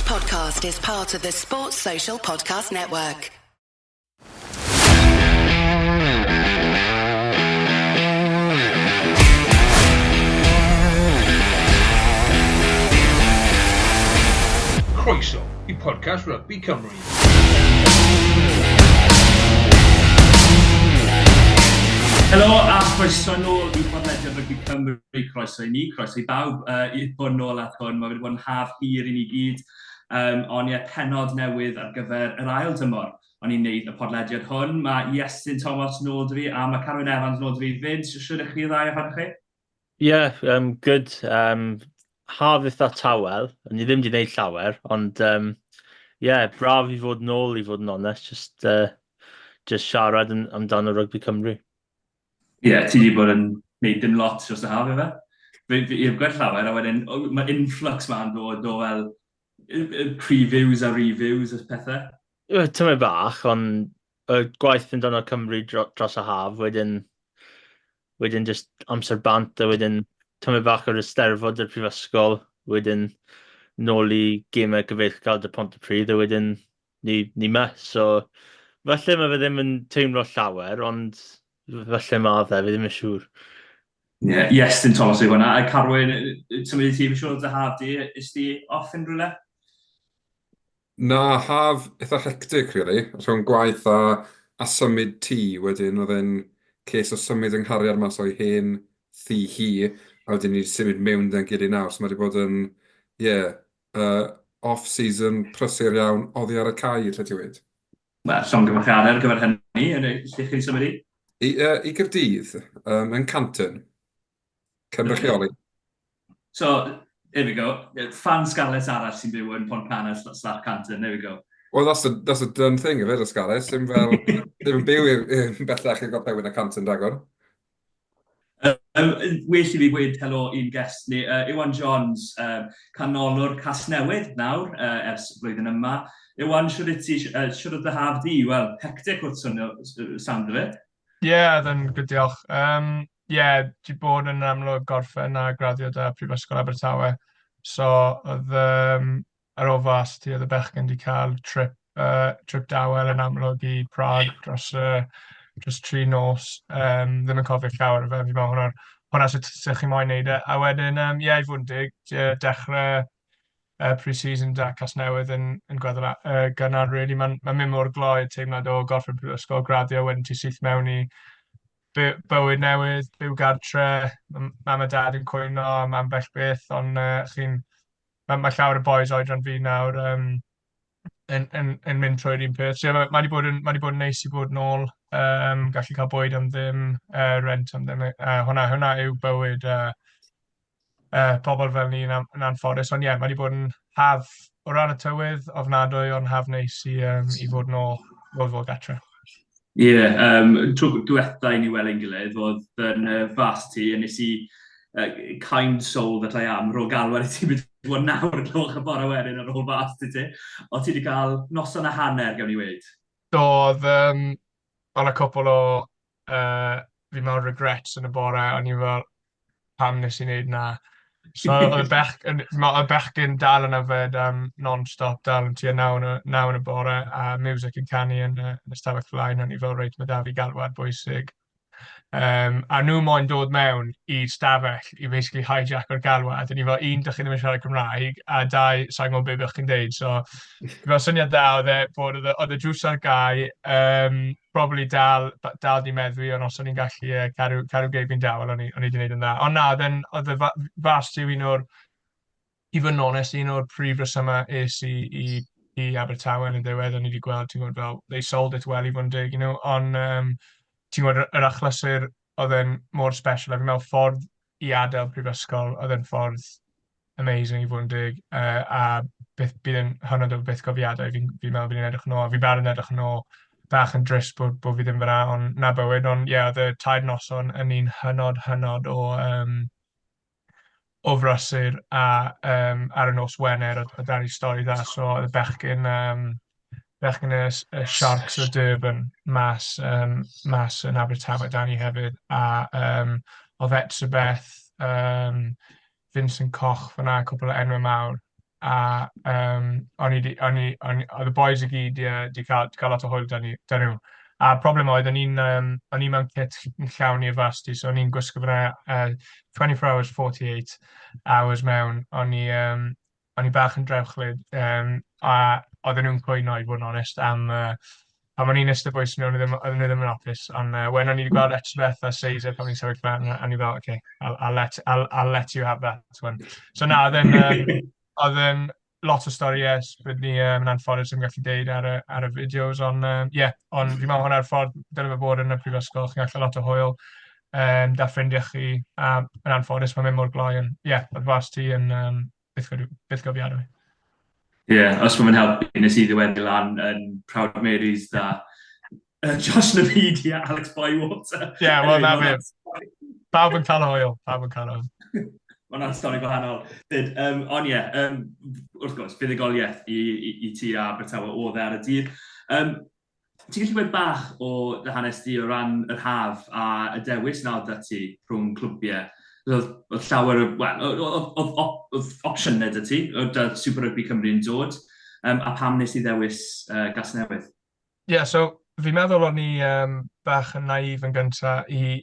podcast is part of the Sports Social Podcast Network. Croeso i podcast Rugby Cymru. Helo a chroeso nôl i podlediad Rygbi Cymru. Croeso i ni, croeso i bawb i bod nôl at hwn. Mae wedi bod yn haf hir i ni gyd. Ond ie, pennod newydd ar gyfer yr ail dymor. O'n i'n neud y podlediad hwn. Mae Iestyn Thomas nôl 'da fi a mae Carwyn Evans nôl 'da fi 'fyd. Shwd ych chi ddau ohonoch chi? Ie, yeah, good. Haf eitha tawel. Ni ddim wedi gwneud llawer, ond yeah, braf i fod nôl, i fod yn onest. Just siarad amdano Rygbi Cymru. Ie, yeah, ti wedi bod yn gwneud dim lot dros y haf, efe? Fi heb gweld llawer, a wedyn mae influx ma'n dod o fel previews a reviews a pethau. Tymed bach, ond y gwaith amdano Cymru dros y haf, wedyn just amser bant, a wedyn tymed bach o'r Eisteddfod i'r Prifysgol, wedyn nôl i gemau gyfeillgar 'da Pontypridd, a wedyn ni 'ma. So, falle mae fe ddim yn teimlo llawer, ond falle mae fe, fi ddim yn siŵr. Ie, yeah, Iestyn Thomas yw hwnna. A Carwyn, symud i ti, fi'n siŵr o dy haf di, is di off unrhyw le? Na, haf eitha hectic really, rhwng gwaith a symud tŷ wedyn, oedd e'n case o symud yng nghariad mas o'i hen thŷ hi, a wedyn ni 'di symud mewn 'da'n gilydd nawr, so mae 'di bod yn, ie, off-season prysur iawn oddi ar y cae, lle ti weud. Wel, llongyfarchiadau ar gyfer hynny, lle chi 'di symud i? I Gaerdydd, yn Canton. Cynrychioli. So, there we go. Fan Scarlets arall sy'n byw yn Pontcanna/Canton, there we go. Well, that's the done thing, ife, y Scarlets. Dim fel, ddim yn byw bellach i'r gorllewin a Canton ragor. Well i fi gweud helo i'n guest ni, Iwan Johns, canolwr Casnewydd nawr, ers blwyddyn yma. Iwan, siwr i ti, siwr oedd dy haf di? Wel, hectic wrth swnio sound of it. Ie, yeah, oedd yn good, diolch. Yeah, di bod yn amlwg gorffen a graddio 'da Prifysgol Abertawe. So, oedd ar ôl varsity, oedd y bechgyn wedi cael trip dawel yn amlwg i Prague dros 3 nos. Ddim yn cofio llawer o fe, fi'n meddwl hwnna sut chi moyn neud e. A wedyn, ie, i fod yn deg, dechrau pre-season 'da Casnewydd yn gweddol gynnar, really. Mae'n mynd mor gloi teimlad o gorffen prifysgol, graddio, wedyn ti syth mewn i bywyd newydd, byw gartre, mam a dad yn cwyno am ambell beth, ond chi'n... Mae llawer o boys oedran fi nawr yn mynd trwy'r un peth. So, mae wedi bod yn, ma bod yn neis i bod nôl, gallu cael bwyd am ddim, rent am ddim. Hwnna yw bywyd pobl fel ni yn anffodus. Ond ie, yeah, mae wedi bod yn haf o ran y tywydd, ofnadwy, ond haf neis i fod nôl fod gatre. Ie, yeah, tro diwetha i ni weld ein gilydd oedd yn varsity, a nes i, kind soul that I am, ro galwad i ti mynd i fod 9 o'r gloch y bore wedyn ar ôl varsity. O ti wedi cael noson a hanner, gawn ni weud? Do, oedd o'n a cwpl o, fi'n meddwl, regrets yn y bore, o'n i fel, "Pam nes i wneud na?" So oedd y bechgyn dal yn yfed non-stop, dal yn tua 9 yn y bore, a music yn canu yn y stafell flaen, o'n i fel, "Reit, mae 'da fi galwad bwysig." A nhw moyn dod mewn i stafell i basically hijack o'r galwad. A ni fel, un, dych chi ddim yn siarad Cymraeg, a dau, sa'n gwybod beth bych chi'n deud. So, fel syniad dda oedd e bod oedd y drws ar gau, probably dal di meddwi, ond os o'n i'n gallu cadw gegin dawel, o'n i wedi gwneud yn dda. Ond na, oedd y varsity un o'r, i fod yn onest, un o'r prif resymau es i Abertawe yn y diwedd, o'n i wedi gweld, ti'n gwybod, fel, they sold it well i fod yn deg, ond ti'n gwybod, yr achlysur oedd e'n mor special, a fi'n meddwl ffordd i adael prifysgol, oedd e'n ffordd amazing i fod yn deg, a beth, bydd yn hynod o byth gofiadau, fi meddwl bydd yn edrych yn ôl, fi'n barod yn edrych yn ôl, bach yn drist bod fi ddim fyna, ond na bywyd, ond ie, yeah, oedd y 3 noson yn un hynod, hynod o frysur a ar y nos Wener oedd 'da ni stori dda, so oedd y bechgyn y Sharks o Durban mas yn Abertawe 'da ni hefyd, a oedd Etzebeth, Vincent Koch fyna, cwpl o enwau mawr. A um, o'n i, o'n i, o'n i, oedd y boys i gyd 'di 'di cael, 'di cael lot o hwyl 'da ni, 'da nhw. A problem oedd, o'n i'n um, o'n i mewn kit yn llawn i'r varsity, so o'n i'n gwisgo fyna 24 hours, 48 hours mewn. O'n i, um, o'n i bach yn drewchlyd, um, a oedden nhw'n cwyno, i fod yn onest, am uh, pan o'n i'n eistedd bwys nhw, o'n nhw ddim, oedden nhw ddim yn hapus, ond when o'n i wedi gweld Etzebeth a Seizer pan o'n i'n sefyll fan, o'n i fel, okay, I'll, I'll let you have that one. So na, oedd e'n um, oedd e'n lot o storïau, bydd ni yn anffodus yn gallu deud ar y, ar y fideos, ond um, yeah, ond fi'n meddwl hwnna'r ffordd dylai fe bod yn y prifysgol, chi'n gallu lot o hwyl da ffrindiau chi, a yn anffodus mae'n mynd mor gloi, ond ie, yeah, oedd varsity yn um, bythgofiadwy. Ie, yeah, os mae'n helpu, nes i ddiweddu lan yn Proud Mary's da Josh Navidi a Alex Bywater. Ie, yeah, wel na fi. Pawb yn cael hwyl, pawb yn cael hwyl. Mae hwnna'n stori gwahanol. Dyd, um, ond ie, yeah, um, wrth gwrs, fuddugoliaeth i, i, i ti a Abertawe oedd e ar y dydd. Um, ti'n gallu gweud bach o dy hanes di o ran yr haf a y dewis nawr da ti rhwng clwbiau? Oedd, oedd llawer o, wel, oedd, oedd, oedd opsiynau da ti, oedd da Super Rugby Cymru yn dod, um, a pam nes i ddewis Gasnewydd? Ie, yeah, so fi'n meddwl o'n i um, bach yn naif yn gynta i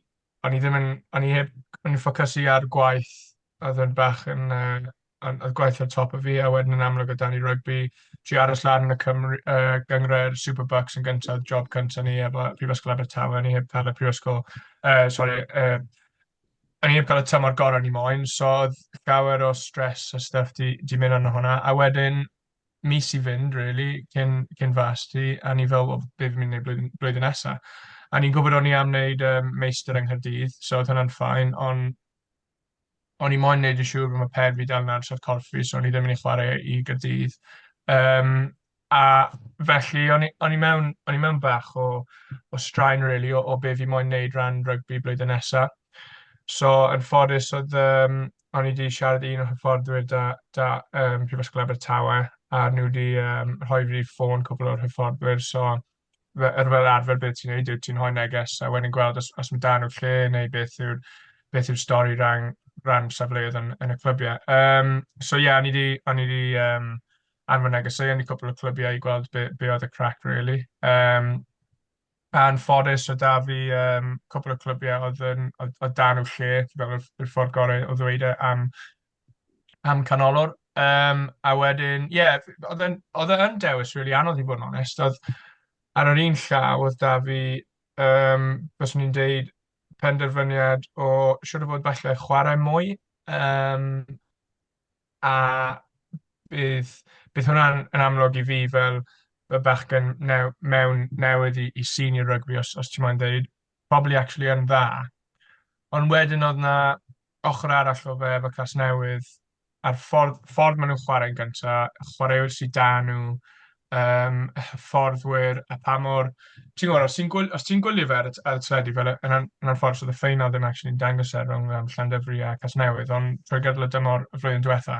o'n i ddim yn, o'n i heb, o'n i'n ffocysu ar gwaith, oedd yn bach yn, uh, oedd gwaith ar top o fi, a wedyn yn amlwg oedd dan i rygbi. Dwi aros lan yn y Cymru, gynghrair Super Bucks yn gyntaf, job cyntaf ni efo Prifysgol Abertawe, o'n i heb cael y prifysgol, uh, sorry, o'n i heb cael y tymor gorau ni moyn, so oedd llawer o stress a stuff di, di mynd arno hwnna. A wedyn, mis i fynd, really, cyn, cyn varsity, a ni fel, well, be fi'n mynd i wneud blwyddyn, blwyddyn nesaf. A ni'n gwybod o'n i am wneud um, meistr yng Nghaerdydd, so oedd hwnna'n fine, ond o'n i moyn wneud yn siŵr bod mae pen fi dal yn aros ar corff fi, so o'n i ddim yn mynd i chwarae i Gaerdydd. Um, a felly, o'n i, o'n i, mewn, o'n i mewn bach o, o straen, really, o, o be fi moyn wneud ran rygbi blwyddyn nesaf. So, yn ffodus, oedd, um, o'n i wedi siarad i un o'r hyfforddwyr da, da um, Prifysgol Abertawe, a nhw wedi um, rhoi fi ffôn cwpl o'r hyfforddwyr, so fel, fel arfer beth ti'n neud yw ti'n rhoi neges a wedyn gweld os, os mae da nhw lle neu beth yw'r beth yw'r stori rhan, rhan safleoedd yn, yn y clybiau. Um, so ie, yeah, o'n i wedi, o'n i wedi um, anfon negeseuon i cwpl o clybiau i gweld be, be oedd y crack, really. Um, Anffodus, oedd 'da fi um, cwpl o clybiau oedd, yn, oedd, oedd 'da nhw lle, fel yr ffordd gorau o ddweud e, am, am canolwr. Um, a wedyn, ie, yeah, oedd e'n oedd e yn dewis really anodd i fod yn onest. Oedd, ar yr un llaw, oedd 'da fi, um, byswn i'n deud, penderfyniad o siwr o fod falle chwarae mwy. Um, a bydd, bydd hwnna'n yn amlwg i fi fel y bachgen new, mewn newydd i, i senior rugby, os, os ti'n moyn dweud, probably actually yn dda. Ond wedyn oedd na ochr arall o fe efo Casnewydd, a'r ffordd, ffordd maen nhw'n chwarae'n gyntaf, chwaraewyr sydd da nhw, um, hyfforddwyr, a pa mor... Ti'n gwybod, os ti'n gwyl, os ti'n gwylio fe ar y, ar y teledu, fel yn, yn anffodus oedd y ffeinal ddim actually'n dangos e rhwng um, Llandyfri a Casnewydd, ond trwy gydol y dymor y flwyddyn diwetha,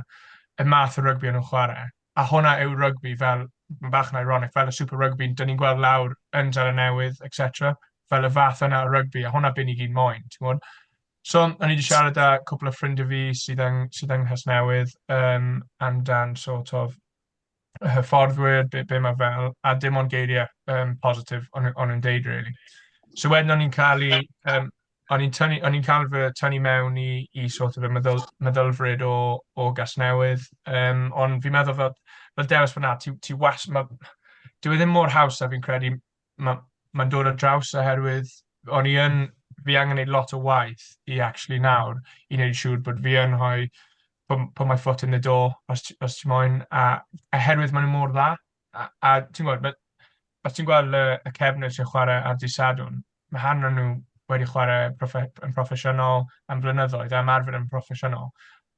y math o rygbi o'n nhw'n chwarae. A hwnna yw rygbi fel, mae'n bach yn ironic, fel y Super Rugby, dyn ni'n gweld lawr yn Seland Newydd, etc. Fel y fath yna o rygbi, a hwnna be ni gyd moyn, ti'n gwybod? So, o'n i wedi siarad â cwpl o ffrindiau fi sydd yng, sydd yng Nghasnewydd um, amdan sort of y hyfforddwyr, be, be mae fel, a dim ond geiriau um, positif o'n nhw'n deud, really. So wedyn o'n i'n cael i, um, o'n i'n tynnu, o'n i'n cael fy tynnu mewn i, i sort of y meddwl, meddylfryd o, o Gasnewydd, um, ond fi'n meddwl fel, fel dewis fyna, ti, ti was, ma, dyw e ddim mor haws a fi'n credu mae'n ma dod ar draws oherwydd o'n i yn, fi angen gwneud lot o waith i actually nawr i wneud siŵr bod fi yn rhoi put, put my foot in the door os, os ti moyn, a oherwydd maen nhw mor dda. A, a ti'n gwybod, ma, os ti'n gweld y, y cefnwyr sy'n chwarae ar dydd Sadwrn, mae hanner nhw wedi chwarae proffe, yn proffesiynol am flynyddoedd a ymarfer yn proffesiynol.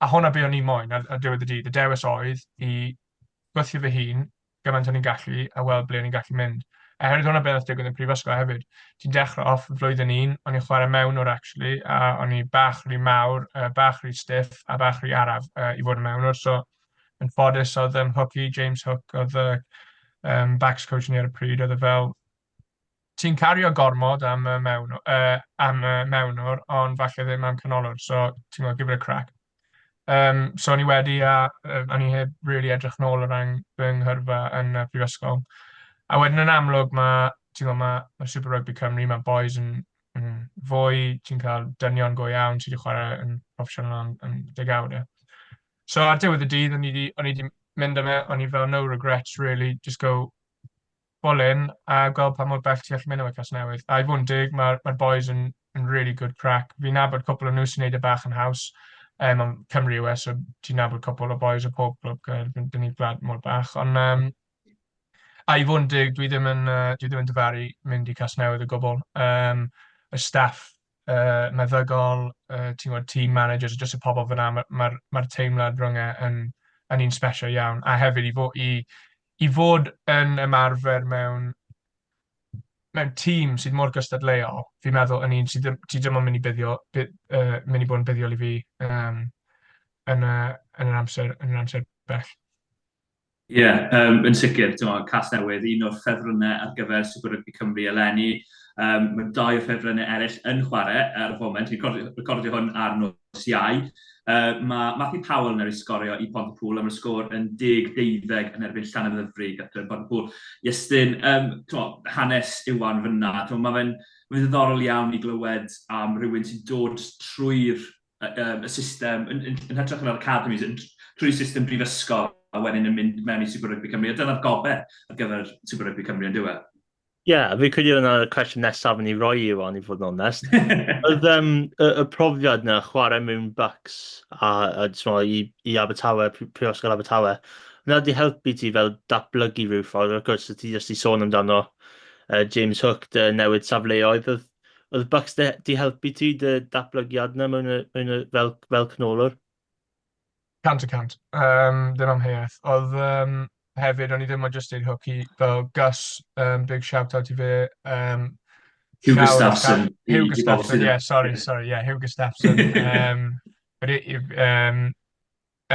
A hwnna be o'n i moyn ar, ar diwedd y dydd. Y dewis oedd i gweithio fy hun gymaint o'n i'n gallu a weld ble o'n i'n gallu mynd. A hefyd hwnna beth nath digwydd yn prifysgol hefyd. Ti'n dechrau off flwyddyn un, o'n i'n chwarae mewnwr actually, a o'n i bach rhy mawr, bach rhy stiff a bach rhy araf i fod yn mewnwr. So, yn ffodus oedd um, Hooky, James Hook, oedd y um, backs coach ni ar y pryd, oedd e fel, ti'n cario gormod am y mewn, am y mewnwr, ond falle ddim am canolwr, so ti'n gwybod, give it a crack. So o'n i wedi a o'n i heb really edrych nôl o ran fy nghyrfa yn y prifysgol. A wedyn yn amlwg mae, ti'n gwybod, mae, mae Super Rugby Cymru, mae boys yn, yn fwy, ti'n cael dynion go iawn sydd wedi chwarae yn proffesiynol am, am degawdau. So ar diwedd y dydd, o'n i wedi, o'n i wedi mynd am e, o'n i fel no regrets really, just go full in a gweld pa mor bell ti'n gallu mynd efo Casnewydd. A i fod yn deg, mae'r mae boys yn, yn really good crack. Fi'n nabod cwpl o nhw sy'n neud e bach yn haws. Ond Cymru yw e, so ti'n nabod cwpl o boys o pob clwb, dyn ni'n gwlad mor bach. Ond a i fod yn deg, dwi ddim yn, dwi ddim yn dyfaru mynd i Casnewydd o gwbl. Y staff meddygol, ti'n gwybod, team managers, jyst y pobl fyna, mae'r ma, ma, ma teimlad rhwng e yn, yn un special iawn. A hefyd i fod, i, i fod yn ymarfer mewn, mewn tîm sydd mor gystadleuol, fi'n meddwl yn un sydd ti ddim yn mynd i buddio, bu, mynd i bod yn buddiol i fi yn, yn, yr amser, yn yr amser bell. Ie, yeah, yn sicr, Casnewydd, un o'r ffefrynnau ar gyfer Super Rugby Cymru eleni. Mae dau o'r ffefrynnau eraill yn chwarae ar y foment. Ni'n recordio hwn ar nos Iau. Mae Matthew Powell yn ei sgorio i Pontypool am y sgôr yn 10-12 yn erbyn Llanymddyfri gyda Pontypool. Iestyn, hanes Iwan fyna, mae fe'n ma ddiddorol iawn i glywed am rhywun sy'n dod trwy'r y system, yn, yn, yn hytrach na'r academies, yn, trwy system brifysgol a wedyn yn mynd mewn i Super Rugby Cymru. A dyna'r gobaith ar gyfer Super Rugby Cymru, yn diwedd. Ie, yeah, fi credu yna'r cwestiwn nesaf yn ei roi i Iwan, i fod yn onest. Oedd y, y profiad na chwarae mewn Bucks a, a mo, i, i Abertawe, Prifysgol Abertawe, yna di helpu ti fel datblygu rhyw ffordd. Wrth gwrs, ti jyst i sôn amdano James Hook, dy newid safleoedd. Oedd, oedd Bucks di, di helpu ti dy datblygiad yna mewn, mewn, fel, fel canolwr? 100%. Ddim amheuaeth. Oedd hefyd, o'n i ddim yn just deud Hook i fel Gus, big shout out i fe. Hugh Gustafsson. Hugh Gustafsson, yeah, sorry, sorry, yeah, Hugh Gustafsson.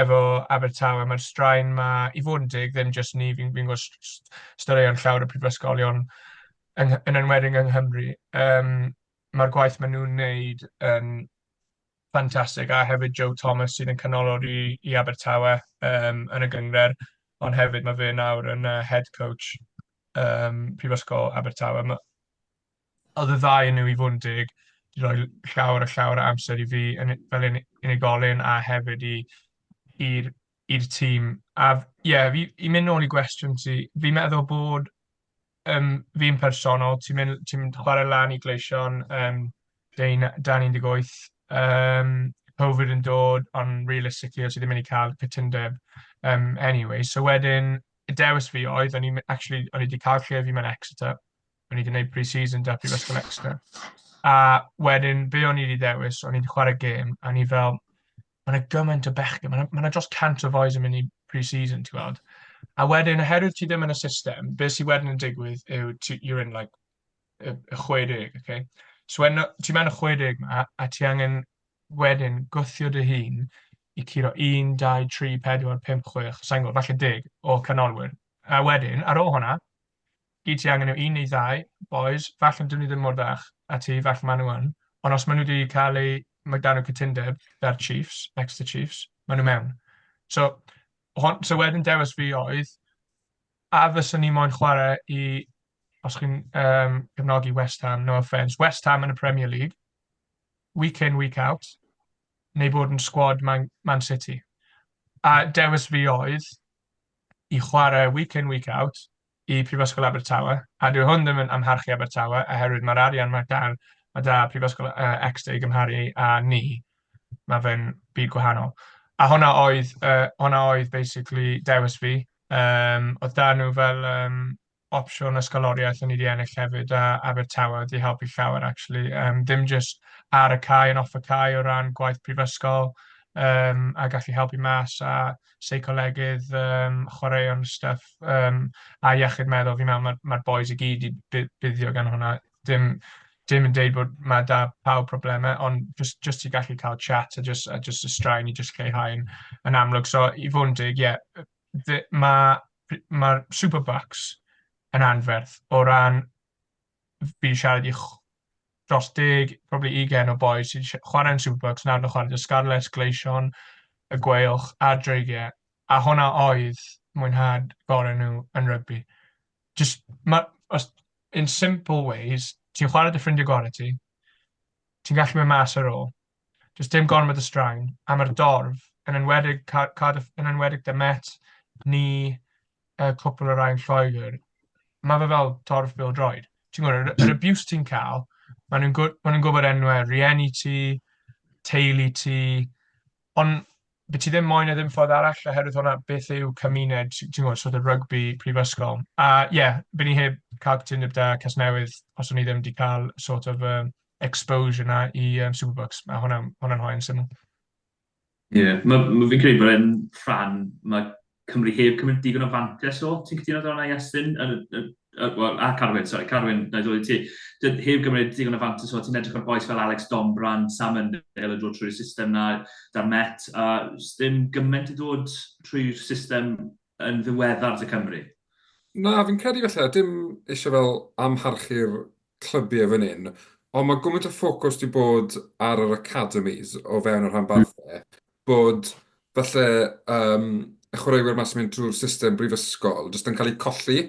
Efo Abertawe, mae'r straen ma, i fod yn deg, ddim just ni, fi'n fi gwybod straeon llawer o prifysgolion, yn, yn enwedig yng Nghymru. Mae'r gwaith maen nhw'n wneud yn ffantastig, a hefyd Joe Thomas sydd yn canolwr i, i Abertawe yn y gynghrair, ond hefyd mae fe nawr yn head coach Prifysgol Abertawe. Ma, oedd y ddau yn nhw i fod yn deg, wedi rhoi llawer a llawer o amser i fi yn, fel unigolyn a hefyd i i'r i'r tîm. A ie, yeah, fi, i mynd nôl i gwestiwn ti, fi'n meddwl bod fi'n personol, ti'n mynd, ti mynd chwarae lan i Gleision dan 18, Covid yn dod, ond realistically, os ti ddim mynd i cael cytundeb anyway. So wedyn, y dewis fi oedd, o'n i actually, o'n i wedi cael lle fi mewn Exeter, o'n i wedi gwneud pre-season da Prifysgol Exeter. A wedyn, be o'n i wedi dewis, o'n i wedi chwarae gêm, a o'n i fel, mae yna gymaint o bechgyn, mae yna dros 100 o boys yn mynd i pre-season, ti'n gweld. A wedyn, oherwydd ti ddim yn y system, beth sydd wedyn yn digwydd yw, ti, you're in like y, y 60, okay? So when ti'n mewn y 60 ma, a ti angen wedyn gwthio dy hun i curo 1, 2, 3, 4, 5, 6, sa'n gwybod, falle 10 o canolwyr. A wedyn, ar ôl hwnna, gyd ti angen yw un neu ddau, boys, falle dyn nhw ddim mor ddach a ti, falle maen nhw yn, ond os maen nhw wedi cael eu, mae dan nhw cytundeb da'r Chiefs, Exeter Chiefs, maen nhw mewn. So, hon, so wedyn dewis fi oedd, a fyswn ni moyn chwarae i, os chi'n cefnogi West Ham, no offence, West Ham yn y Premier League, week in, week out, neu bod yn squad Man, Man City. A dewis fi oedd i chwarae week in, week out i Prifysgol Abertawe, a dwi hwn ddim yn amharchu Abertawe, oherwydd mae'r arian mae gan mae da Prifysgol Exeter i gymharu â ni, mae fe'n byd gwahanol. A hwnna oedd, hwnna oedd basically dewis fi. Oedd da nhw fel opsiwn ysgoloriaeth o'n i wedi ennill hefyd a Abertawe wedi helpu llawer actually. Ddim just ar y cae yn off y cae o ran gwaith prifysgol a gallu helpu mas a seicolegydd, chwaraeon stuff a iechyd meddwl. Fi'n meddwl mae'r ma boys i gyd i buddio gan hwnna. Dim, dim yn deud bod mae da pawb problemau, ond just, just i gallu cael chat a just y straen i just lleihau yn, yn amlwg. So i fod yn deg, ie, yeah, mae'r ma Super Bucks yn anferth o ran fi'n siarad i dros 10, probably 20 o boys sy'n chwarae'n Super Bucks, nawr yn chwarae 'da Scarlets, Gleision, y Gweilch a'r Dreigiau, a hwnna oedd mwynhad gorau nhw yn rygbi. Just, ma, os, in simple ways, ti'n chwarae dy ffrindiau gorau ti, ti'n gallu mynd mas ar ôl, just dim gormod o straen, a mae'r dorf, yn enwedig Cardiff, yn enwedig The Met, ni, y cwpl o rai yn Lloegr, mae fe fel torf bêl-droed. Ti'n gwybod, yr abuse ti'n cael, maen nhw'n ma nhw gwybod enwau rieni ti, teulu ti, ond be ti ddim moyn e ddim ffordd arall, oherwydd hwnna beth yw cymuned, ti'n gwybod, sort of rygbi prifysgol. A ie, yeah, by ni heb cael cytundeb da Casnewydd os o'n i ddim wedi cael sort of exposure na i Superbucks. Mae hwnna'n hwnna hoen syml. Ie, yeah, ma, ma fi'n credu bod e'n rhan, mae Cymru heb cymryd digon o fantais o, ti'n cytuno 'da hwnna Iestyn? Well, a Carwyn, sorry, Carwyn, na i ddod i ti. Heb gymryd digon o fantais o, ti'n edrych ar bois fel Alex Dombrandt, Sam Underhill yn dod trwy'r system na, da'r Met, a dim gymaint i dod trwy'r system yn ddiweddar 'da Cymru. Na, fi'n credu falle, dim eisiau fel amharchu'r clybiau fan hyn, ond mae gymaint o ffocws 'di bod ar yr academies o fewn y rhanbarthau, bod falle um, y chwaraewyr 'ma sy'n mynd drwy'r system brifysgol jyst yn cael eu colli.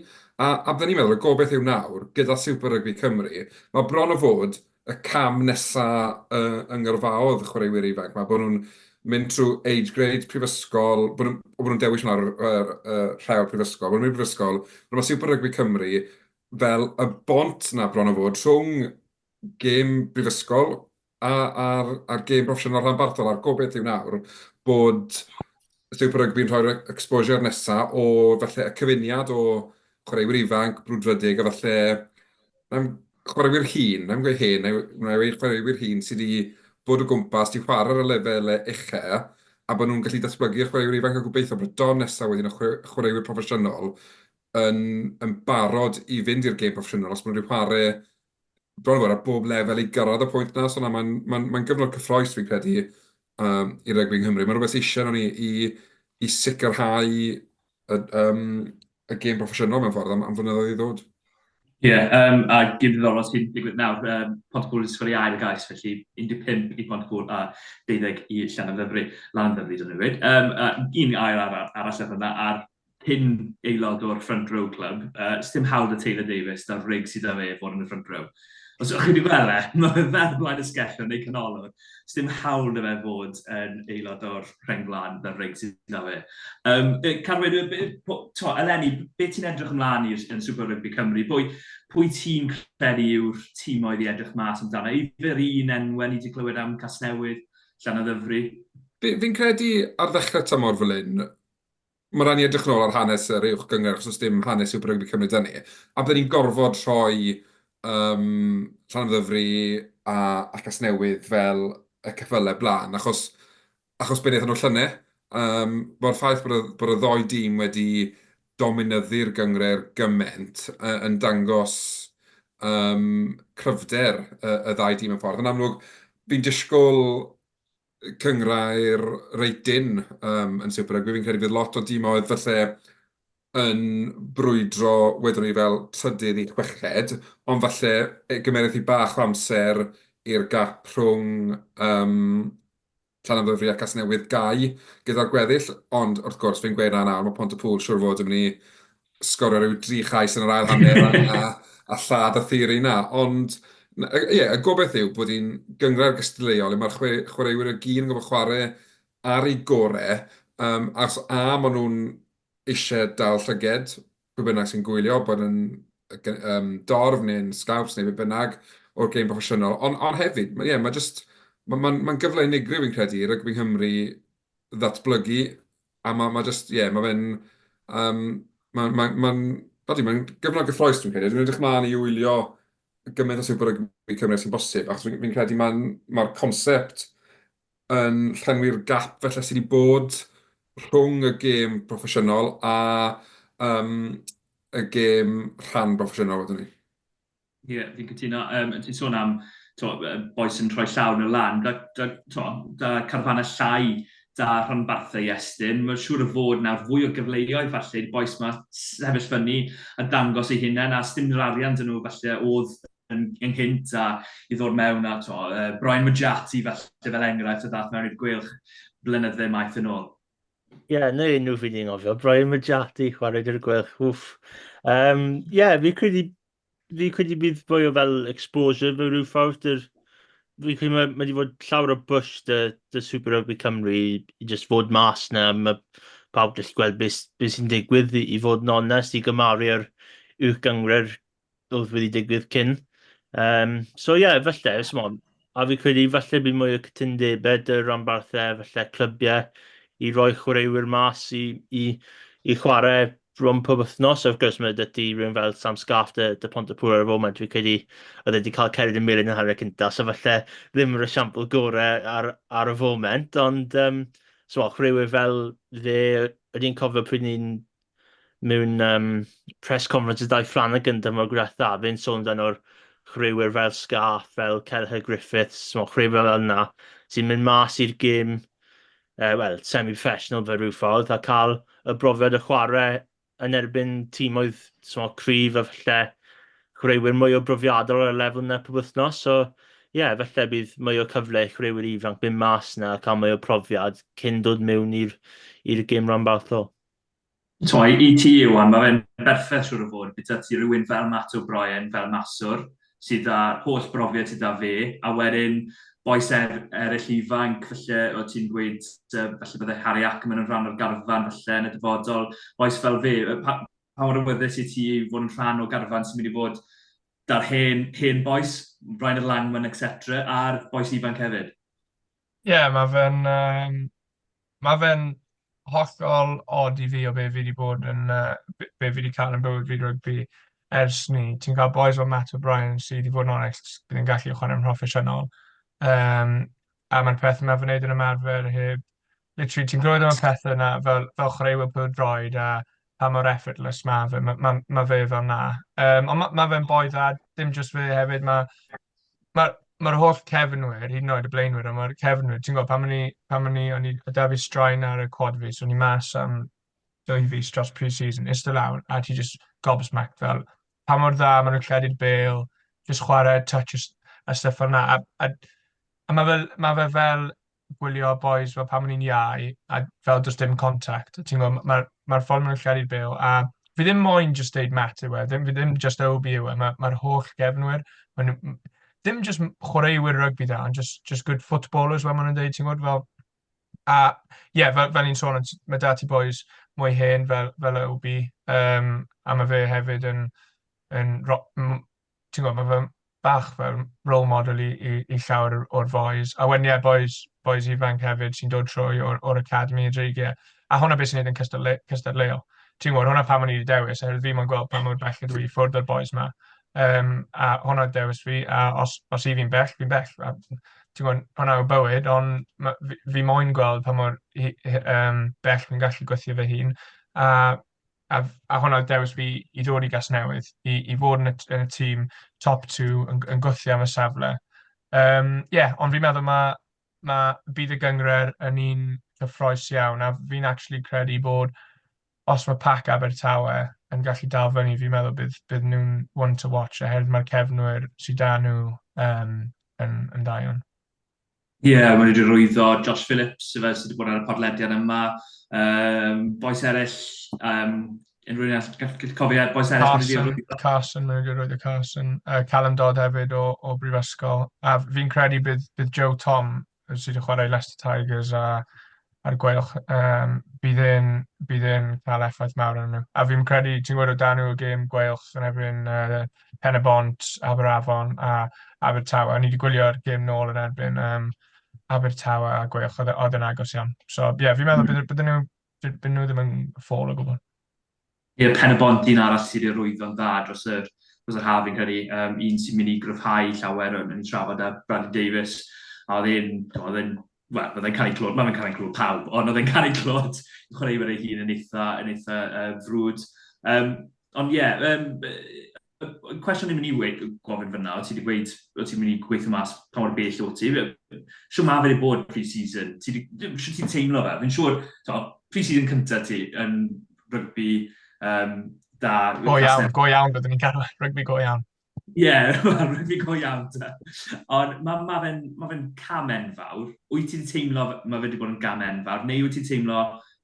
A, a byddwn ni'n meddwl, y gobeith yw nawr, gyda Super Rugby Cymru, mae bron o fod y cam nesa yng ngyrfaoedd y chwaraewyr ifanc 'ma, bod nhw'n mynd trwy age grades prifysgol, bod nhw'n bod nhw'n dewis hwnna ar yr yr rhewl prifysgol, bod nhw'n mynd i'r brifysgol, ond mae Super Rugby Cymru fel y bont 'na bron o fod rhwng gêm brifysgol a, a'r, a'r gêm broffesiynol rhanbarthol, a'r gobeith yw nawr bod Super Rugby'n rhoi'r exposure nesa o falle y cyfuniad o chwaraewyr ifanc, brwdfrydig a falle Na'm chwaraewyr hŷn, na'm gweud hen, wna i weud chwaraewyr hŷn sydd wedi bod o gwmpas, 'di chwarae ar y lefelau ucha, a bod nhw'n gallu datblygu'r chwaraewyr ifanc a gobeithio bod y don nesaf wedyn o chwaraewyr proffesiynol yn yn barod i fynd i'r gêm proffesiynol, os maen nhw wedi chwarae bron a bod ar bob lefel i gyrraedd y pwynt 'na. So na, mae'n mae'n mae'n gyfnod cyffrous fi'n credu um, i rygbi yng Nghymru. Mae'n rhywbeth sydd eisiau arnon ni i, i sicrhau y, um, y gêm broffesiynol mewn ffordd am, am flynyddoedd i ddod. Ie, yeah, um, a gêm ddiddorol sy'n digwydd nawr, um, Pontypool wedi sgorio ail gais, felly 15 i Pontypool a 12 i Llanymddyfri, Lanymddyfri dyn nhw wedi. Um, a un ail arall, arall ar hwnna, a'r cyn aelod o'r Front Row Club, uh, dim hawl da Taylor Davies, da'r rig sydd â fe fod yn y front row. Os ydych chi wedi gweld e, mae fe fel blaen ysgellor neu canolwr. Dim hawl da fe fod yn aelod o'r rheng flaen da'r rig sydd â fe. Um, Carwyn, to, eleni, beth ti'n edrych ymlaen i'r yn Super Rugby Cymru? Pwy, pwy ti'n credu yw'r tîmoedd i edrych mas amdano? I fy'r un enwau ni wedi clywed am Casnewydd, Llanyddyfri? Fi'n fi credu ar ddechrau tymor fel hyn, Mae rhaid ni edrych nôl ar hanes yr Uwch Gynghrair achos does dim hanes Super Rugby Cymru 'da ni. A bydden ni'n gorfod rhoi um, Llanymddyfri a, a Casnewydd fel y ceffylau blaen, achos, achos be wnaethon nhw llynedd. Um, Mae'r ffaith bod y, bod y ddoi dîm wedi dominyddu'r gynghrair gymaint uh, yn dangos um, cryfder y, y ddau dîm yn ffordd. Yn amlwg, fi'n disgwyl cynghrair reit dynn um, yn Super Rugby. Fi'n credu bydd lot o dimoedd falle yn brwydro wedwn ni fel trydydd i chweched, ond falle gymerith hi bach o amser i'r gap rhwng um, Llanymddyfri a Casnewydd gau gyda'r gweddill, ond wrth gwrs fi'n gweud na nawr, mae Pontypool siŵr fod yn mynd i sgorio rhyw dri chais yn yr ail hanner a, a, a lladd y theori na. Ond ie, yeah, y gobeith yw bod hi'n gynghrair gystadleuol le mae'r chwaraewyr y gyd yn gorfod chwarae ar eu gorau, um, achos a maen nhw'n eisiau dal llyged pwy bynnag sy'n gwylio, bod yn um, dorf neu'n scouts neu be bynnag o'r gêm proffesiynol. Ond on hefyd, ie, yeah, mae just, mae'n ma, ma gyfle unigryw fi'n credu i rygbi Nghymru ddatblygu, a mae ma just, ie, yeah, mae fe'n, um, mae'n, ma, ma, ma, ma gyfnod gyffroes dwi'n credu. Dwi'n edrych mlaen i wylio gymaint o Super Rugby Cymru sy'n bosib, achos fi'n fi credu mae'r ma concept yn llenwi'r gap felly sydd wedi bod rhwng y gêm proffesiynol a um, y gêm rhan broffesiynol wedyn ni. Ie, yeah, fi'n cytuno. Um, ti'n sôn am to, bois yn rhoi llaw nhw lan, da, da, to, da carfanau llai da rhanbarthau i estyn. Mae'n siŵr o fod nawr fwy o gyfleoedd falle i'r bois ma sefyll fyny a dangos eu hunain, a sdim yr arian dyn nhw falle oedd yn ynghynt a i ddod mewn a to, Brian Mujati falle fel enghraifft o ddath mewn i'r Gweilch. blynydde maith yn ôl. Ie, yeah, na enw fi di'n gofio, Brian Majati, chwarae gyda'r Gweilch, wff. Um, yeah, fi credu, fi credu bydd fwy o fel exposure fe rhyw ffordd, dyr, fi credu mae, mae wedi fod llawer o bush dy, dy Super Rugby Cymru i, i just fod mas na, mae pawb gallu gweld beth, beth sy'n digwydd i, i fod yn onest, i gymaru ar uwch gyngred oedd wedi digwydd cyn. Um, so ie, yeah, falle, smon, a fi credu falle bydd mwy o cytundebau dy ranbarthau, falle clybiau, i roi chwaraewyr mas i, i, i chwarae bron pob wythnos. Wrth gwrs, mae dy ti rhywun fel Sam Scarf dy, dy Pontypŵr ar y foment, fi credu oedd e wedi cael cered yn melyn yn hanner cyntaf, so falle ddim yr esiampl gorau ar, ar y foment, ond um, so, chwaraewyr fel fe, ydy'n cofio pryd ni'n mewn um, press conference y Dai Flanagan dymor diwetha, fe'n sôn amdano'r chwaraewyr fel Scarf, fel Kelleher Griffiths, so, chwaraewyr fel yna, sy'n mynd mas i'r gêm, uh, well, semi-professional fel rhyw ffordd, a cael y brofiad o chwarae yn erbyn tîmoedd so, cryf a falle chwaraewyr mwy o brofiadol ar y lefel yna pob wythnos. So, ie, yeah, falle bydd mwy o cyfle i chwaraewyr ifanc mynd mas yna a cael mwy o profiad cyn dod mewn i'r gêm ranbarthol. T'mo', i ti Iwan, mae fe'n berffaith siŵr o fod, gyda ti rhywun fel Matt O'Brien, fel maswr, sydd â holl brofiad sydd â fe, a wedyn bois er, eraill ifanc, falle, o ti'n gweud, uh, falle bydde Harry Ackerman yn rhan o'r garfan, falle, yn y dyfodol, bois fel fe, pa, pa mor awyddus i ti i fod yn rhan o garfan sy'n mynd i fod da'r hen, hen bois, Brian Langman, etc., a'r bois ifanc hefyd? Ie, yeah, mae fe'n um, Mae fe'n hollol od i fi o be fi 'di bod yn yy be fi 'di cael yn bywyd fi rygbi ers 'ny. Ti'n cael bois fel Matt O'Brien sydd i fod yn onest bydd yn gallu chwarae'n proffesiynol. Um, a mae'r peth yma fy wneud yn ymarfer heb... Literally, ti'n clywed am y pethau yna fel, fel chwaraewyr pêl-droed a pa mor effortless mae fe, mae, ma, ma fe fel na. Um, ond mae ma fe'n boi dda, dim jyst fe hefyd, mae Mae'r mae'r holl cefnwyr, hyd yn oed y blaenwyr, ond mae'r cefnwyr, ti'n gwybod, pan o'n i, pan o'n i, o'n i, oedd 'da fi straen ar y quad fi, so o'n i mas am 2 fis dros pre-season, iste lawr, a ti just gobsmacked fel, pa mor dda maen nhw'n lledu'r bêl, just chwarae touch a stuff fel 'na, a, a, a mae fel, ma fe fel gwylio boys fel pan o'n i'n iau, a fel does dim contact, ti'n gwybod, mae'r ma ffordd maen nhw'n lledu'r bêl, a fi ddim moyn just deud Matt yw e, ddim, fi ddim just Obi yw e, mae'r ma holl gefnwyr, ma nhw, ddim just chwaraewyr rygbi da, ond just, just good footballers, fel maen nhw'n deud, ti'n gwybod, fel, a ie, yeah, fel, fel ni'n sôn, mae da ti boys mwy hen fel, fel Obi, um, a mae fe hefyd yn, yn, ti'n gwybod, mae fe bach fel role model i, i, i llawer o'r boys. A wedyn, ie, yeah, boys, boys ifanc hefyd sy'n dod trwy o'r, or academy y dreigiau. A hwnna beth sy'n neud yn cystadle, cystadleuol. Ti'n gwybod, hwnna pam o'n i wedi dewis, oherwydd fi moyn gweld pa mor bell ydw i ffwrdd o'r boys ma. Um, a hwnna dewis fi, a os, os i fi'n bell, fi'n bell. A, ti'n gwybod, hwnna yw bywyd, ond ma, fi, fi moyn gweld pa mor um, bell fi'n gallu gweithio fy hun. A a, a hwnna oedd dewis fi i ddod i Gasnewydd, i, i fod yn y, yn y tîm top two yn, yn gwthio am y safle. Um, yeah, ond fi'n meddwl mae, ma bydd y gyngred yn un cyffroes iawn, a fi'n actually credu bod os mae pac Abertawe yn gallu dal fyny, fi'n meddwl bydd, bydd nhw'n one to watch, oherwydd mae'r cefnwyr sydd da nhw um, yn, yn dda iawn. Ie, yeah, maen nhw wedi rwyddo Josh Phillips, sydd wedi bod ar y podlediad yma. Um, boys eraill, um, unrhyw un arall, gallu cofio boys eraill? Carson, Carson, maen nhw wedi rwyddo Carson. Callum Dodd hefyd o, o Brifysgol. A fi'n credu bydd, bydd Joe Tom, sydd wedi chwarae Leicester Tigers a a'r Gweilch, um, bydd e'n bydd e'n cael effaith mawr arnyn nhw. A fi'n credu, ti'n gwybod, o dan nhw y gêm Gweilch yn erbyn uh, Pen y Bont, Aberafon a Abertawe. O'n i wedi gwylio'r gêm nôl yn erbyn um, Abertawe a Gweilch, oedd e, oedd e'n agos iawn. So, ie, yeah, fi'n meddwl mm. bydden nhw, bydden nhw ddim yn ffôl o gwbl. Ie, Pen y Bont, un arall sydd wedi arwyddo'n dda dros yr, dros yr haf fi'n credu, um, un sy'n mynd i gryfhau llawer yn, yn trafod â Bradley Davies, a oedd e'n, oedd e'n, wel, oedd e'n canu clod, mae fe'n canu clod pawb, ond oedd e'n canu clod i chwaraewyr ei hun yn eitha, yn eitha uh, frwd. Um, ond ie, yeah, um, cwestiwn ni'n mynd i weud, gofyn fyna, o ti wedi gweud, o ti'n mynd i gweithio mas pa mor bell o ti. Siw ma fe wedi bod pre-season? Ti wedi, siw ti'n teimlo fe? Fi'n siŵr, pre-season cyntaf ti yn rygbi um, da. Go iawn, go iawn byddwn ni'n cael rygbi go iawn. Ie, yeah, wel, rygbi go iawn te. Ond mae ma fe'n ma fe cam enfawr. Wyt ti'n teimlo mae fe wedi bod yn gam enfawr, neu wyt ti'n teimlo,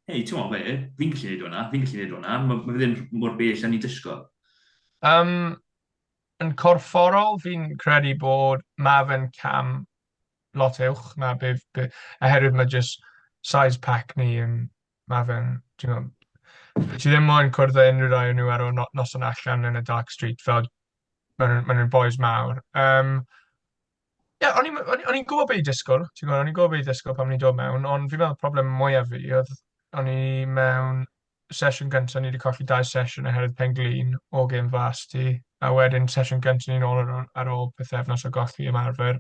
hei, ti'n meddwl be, fi'n gallu neud hwnna, fi'n gallu neud hwnna, mae ma fe ddim mor bell â ni'n disgwyl. Yn corfforol, fi'n credu bod ma fe'n cam lot uwch na be, be, oherwydd mae just size pack ni yn, ma fe'n, ti'n gwybod, ti ddim moyn cwrdd â unrhyw rai o nhw ar ôl noson allan yn y dark street, fel maen nhw'n ma nhw boys mawr. Yeah, o'n i'n gwybod beth i disgwyl, ti'n gwybod, o'n i'n gwybod beth i ddisgwyl pan o'n i'n dod mewn, ond fi'n meddwl problem mwyaf fi oedd o'n i mewn sesiwn gyntaf, ni wedi colli dau sesiwn oherwydd pen glin o gêm varsity, a wedyn sesiwn gyntaf ni'n ôl ar ôl pythefnos o golli ymarfer,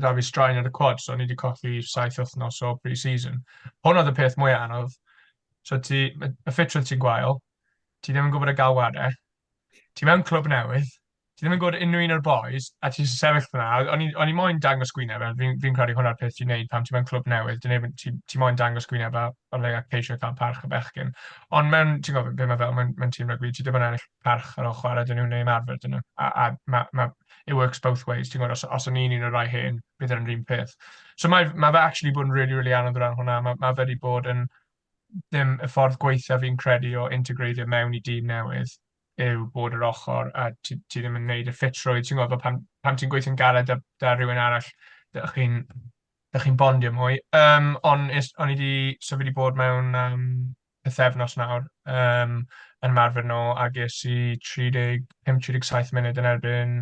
da fi straen ar y quad, so o'n i wedi colli 7 wythnos o pre-season. Hwn oedd y peth mwyaf anodd. So ti, y ffitrwydd ti'n gwael, ti ddim yn gwybod y galwadau, ti mewn clwb newydd, ti ddim yn gwybod unrhyw un o'r boys, a ti'n sefyll fyna. O'n i moyn dangos gwyneb, a fi credu hwnna'r peth ti'n neud pan ti'n mewn clwb newydd, ti moyn dangos gwyneb a o leia ceisio cael parch y bechgyn. Ond mewn, ti'n gwybod beth mae fel, mewn tîm rygbi, ti ddim yn ennill parch ar ôl chwarae dyn nhw neu ymarfer dyn nhw. A ma, it works both ways, ti'n gwybod, os o'n i'n un o'r rai hen, bydd e'n yr un peth. So mae fe actually bod yn really, really anodd o ran hwnna. Mae fe wedi bod yn ddim y ffordd gweithio fi'n credu o integreiddio mewn i dîm newydd yw bod yr ochr a ti ddim yn neud y ffitrwydd. Ti'n gwybod, pan ti'n gweithio'n galed da rhywun arall, dych chi'n bondio mwy. Ond o'n i di, so fi wedi bod mewn pythefnos nawr yn ymarfer nhw a ges i 35-37 munud yn erbyn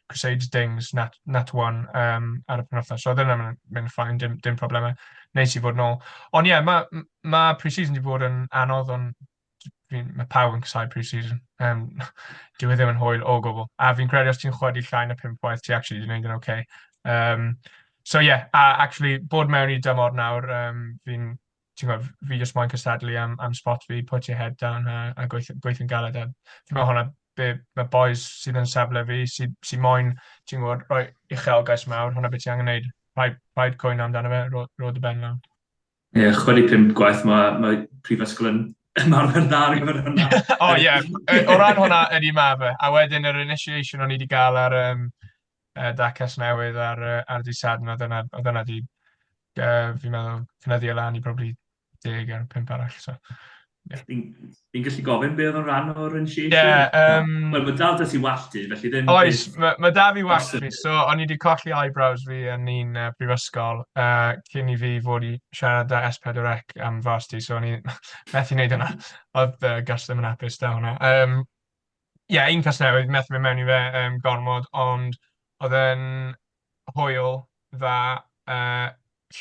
Crusaders Dings Nat 1 ar y penwythnos. So oedd hynna'n mynd fine, dim problemau. Neis i fod nôl. Ond ie, yeah, mae ma pre-season wedi bod yn anodd, ond mae pawb yn casáu pre-season. Dyw e ddim yn hwyl o gwbl. A fi'n credu os ti'n chwarae llai na pump gwaith, ti actually wedi gwneud yn okay. So yeah, a actually bod mewn i dymor nawr, fi'n ti'n gwybod, fi jyst moyn cystadlu am spot fi, put your head down a gweithio'n galed. A fi'n meddwl hwnna, be mae boys sydd yn safle fi, sydd sy moyn, ti'n gwybod, rhoi uchelgais mawr, hwnna beth ti angen gwneud. Rhaid cwyno amdano fe, ro dy ben lawr. Ie, yeah, 65 gwaith mae prifysgol yn ymarfer dda ar gyfer hwnna. O ie, yeah. O ran hwnna ydy ma fe. A wedyn yr initiation o'n i wedi gael ar da Casnewydd ar dydd Sadwrn, oedd hwnna di, fi'n meddwl, cynyddu e lan i probably 10 ar 5 arall. So, yeah. Fi'n gallu gofyn be oedd yn rhan o'r initiation? Yeah, Wel, mae dal 'da ti wallt ti, felly ddim. Oes, mae da fi wallt fi. So, o'n i wedi colli eyebrows fi yn un brifysgol cyn i fi fod i siarad â S4C am varsity, so o'n i methu wneud hwnna. Oedd Gus ddim yn hapus da hwnna. Yeah, un Casnewydd, methu mynd mewn i fe gormod, ond oedd e'n hwyl dda,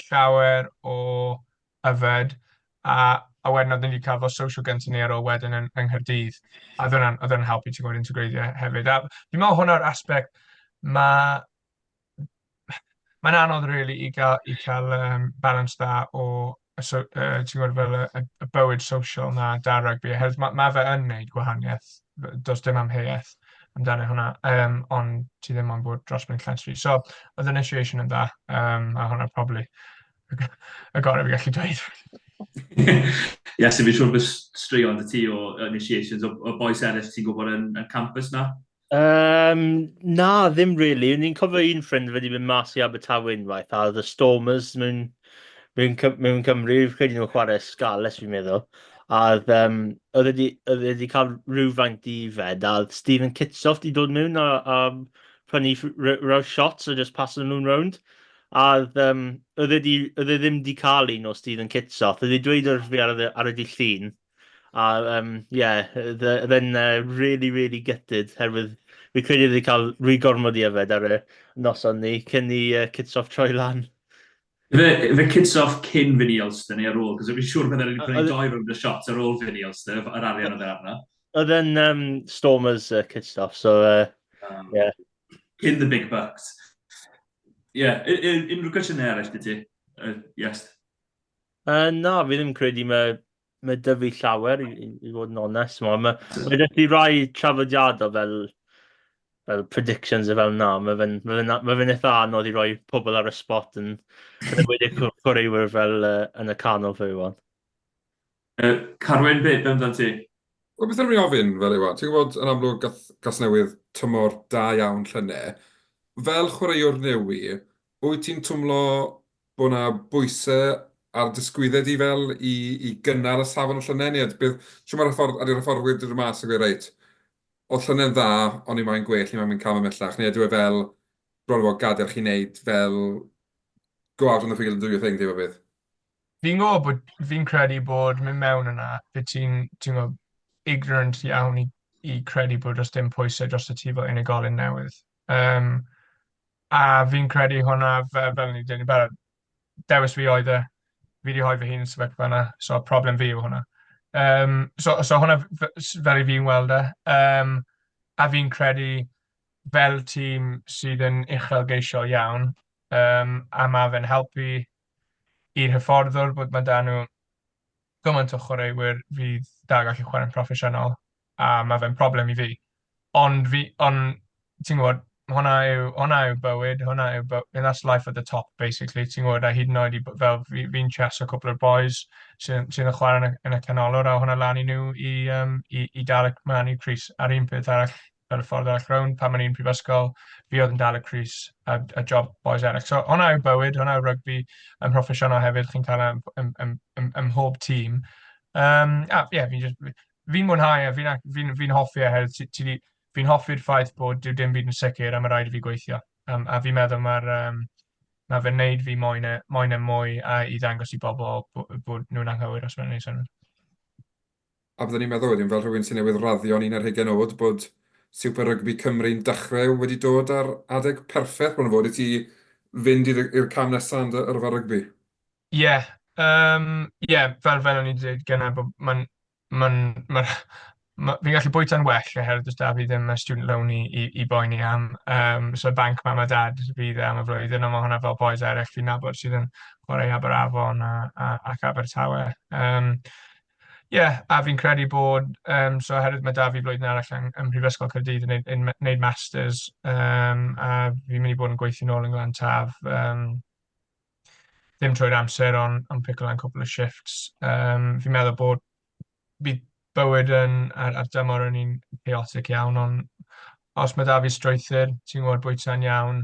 llawer o yfed, a wedyn oedden ni wedi cael fel social gyntaf ni ar ôl wedyn yng Nghaerdydd. A oedd hwnna'n helpu ti'n gwybod integreiddio hefyd. A fi'n meddwl hwnna'r aspect mae'n anodd really i cael balance dda o so, ti'n gwybod fel y bywyd social na da rygbi. Oherwydd ma fe yn neud gwahaniaeth, does dim amheuaeth amdano hwnna, ond ti ddim ond bod dros ben llestri. So, oedd initiation yn dda, a hwnna probably y gorau fi gallu dweud. Ie, so fi'n siŵr bod straeon 'da ti o initiations o boys eraill ti'n gwybod yn campus na? Na, ddim really. Ni'n cofio un ffrind wedi mynd mas i Abertawe unwaith, a oedd y Stormers mewn Cymru, fi'n credu nhw'n chwarae Scarlets fi'n meddwl. A oedd wedi cael rhywfaint i yfed, a oedd Steven Kitshoff di dod mewn a prynu row shots a just pass nhw'n round. A oedd e ddim di cael un o Steven Kitshoff. Oedd e dweud wrth fi ar y dydd Llun. A yeah, oedd e'n really, really gutted, herwydd fi credu wedi cael rhy gormod i yfed ar y noson ni, cyn i Kitshoff troi lan. Fe Kitshoff cyn fynd i Ulster neu ar ôl? Cos fi'n siŵr bydden nhw'n prynu doi rownd y shots ar ôl fynd i Ulster, yr arian oedd e arno. Oedd e'n Stormers Kitshoff, so yeah. In the big bucks. Yeah, unrhyw gwestiynau eraill 'da ti? Yes. Na, fi ddim credu mae 'da fi llawer, i fod yn onest. Mae 'da ti rai traddodiadol fel predictions a fel na. Mae fe'n eitha anodd i roi pobl ar y spot yn enwedig chwaraewyr fel yn y canol for one. Carwyn, beth amdano ti? Wel, beth o'n i'n ofyn fel Iwan, ti'n gwybod yn amlwg gath Casnewydd tymor da iawn llynedd. Fel chwaraewr newi, wyt ti'n twmlo bod 'na bwysau ar dy sgwyddau di fel i i gynnal y safon y llynedd, neu ydy beth... Shwt mae'r hyffordd- ydy'r hyfforddwyr 'di dod mas a gweud "Reit, oedd llynedd yn dda, ond ni moyn gwell, ni moyn mynd cam ymhellach", neu ydyw e fel bron o fod gadael chi wneud fel go out on the field and do your thing teip o beth? Fi'n gwybod bod, fi'n credu bod mynd mewn yna, bydd ti'n, ti'n gwybod, ignorant iawn i, i credu bod does dim pwysau dros y ti fel unigolyn newydd. Um, a fi'n credu hwnna, fel, fel ni wedi dweud, dewis fi oedd e, fi wedi rhoi fy hun yn sefyllfa yna, so problem fi yw hwnna. Um, so, so hwnna fel i fi'n weld e. Um, a fi'n credu fel tîm sydd yn uchelgeisiol iawn, um, a mae fe'n helpu i'r hyfforddwr bod mae 'da nhw gymaint o chwaraewyr fydd dal gallu chwarae'n proffesiynol, a mae fe'n problem i fi. Ond fi, ond ti'n gwybod, hwnna yw, hwnna yw bywyd, hwnna yw by-, that's life at the top, basically, ti'n gwybod, a hyd yn oed i, fel fi'n fi cheso cwpl o'r boys sy'n sy yn chwarae yn y, yn y canolwr, a hwnna lan i nhw i, um, i, i dal y man i crys. A'r un peth arall, fel y ffordd arall rownd, pan o'n i'n prifysgol, fi oedd yn dal y crys a, a job boys eraill. So hwnna yw bywyd, hwnna yw rygbi yn proffesiynol hefyd, chi'n cael e ym, ym, ym, ym, ym mhob tîm. Um, a ie, yeah, fi'n just, fi'n mwynhau e, fi'n fi fi hoffi e hefyd, ti, ti, fi'n hoffi'r ffaith bod dyw dim byd yn sicr a mae rhaid i fi gweithio. Um, a fi'n meddwl mae'r um, mae fe'n neud fi moyn e, moyn e mwy a i ddangos i bobl bod, bod nhw'n anghywir os mae'n neud synnwyr. A byddwn i'n meddwl wedyn, fel rhywun sy'n newydd raddio'n un ar hugain oed, bod Super Rygbi Cymru'n dechrau wedi dod ar adeg perffaith bron o fod i ti fynd i'r cam nesaf yn dy yrfa rygbi. Ie, yym, ie, fel fel o'n i'n dweud gynna, bod mae'n mae'n mae'n ma' fi'n gallu bwyta'n well oherwydd does 'da fi ddim y student loan i i i boeni am. Yym, so banc mam a dad fydd e am y flwyddyn, ond ma' hwnna fel bois eraill fi'n nabod sydd yn chwarae i Aberafon a a ac Abertawe. Yym, Ie, a fi'n credu bod, yym, so oherwydd ma' 'da fi blwyddyn arall yng ym Mhrifysgol Caerdydd yn wneud yn wneud masters, yym, a fi'n mynd i bod yn gweithio nôl yn Glan Taf, yym, ddim trwy'r amser, ond ond pico lan cwpl o shifts. Yym, fi'n meddwl bod bydd bywyd yn ar ar dymor yn un chaotic iawn, ond os ma' 'da fi strwythur, ti'n gwybod, bwyta'n iawn,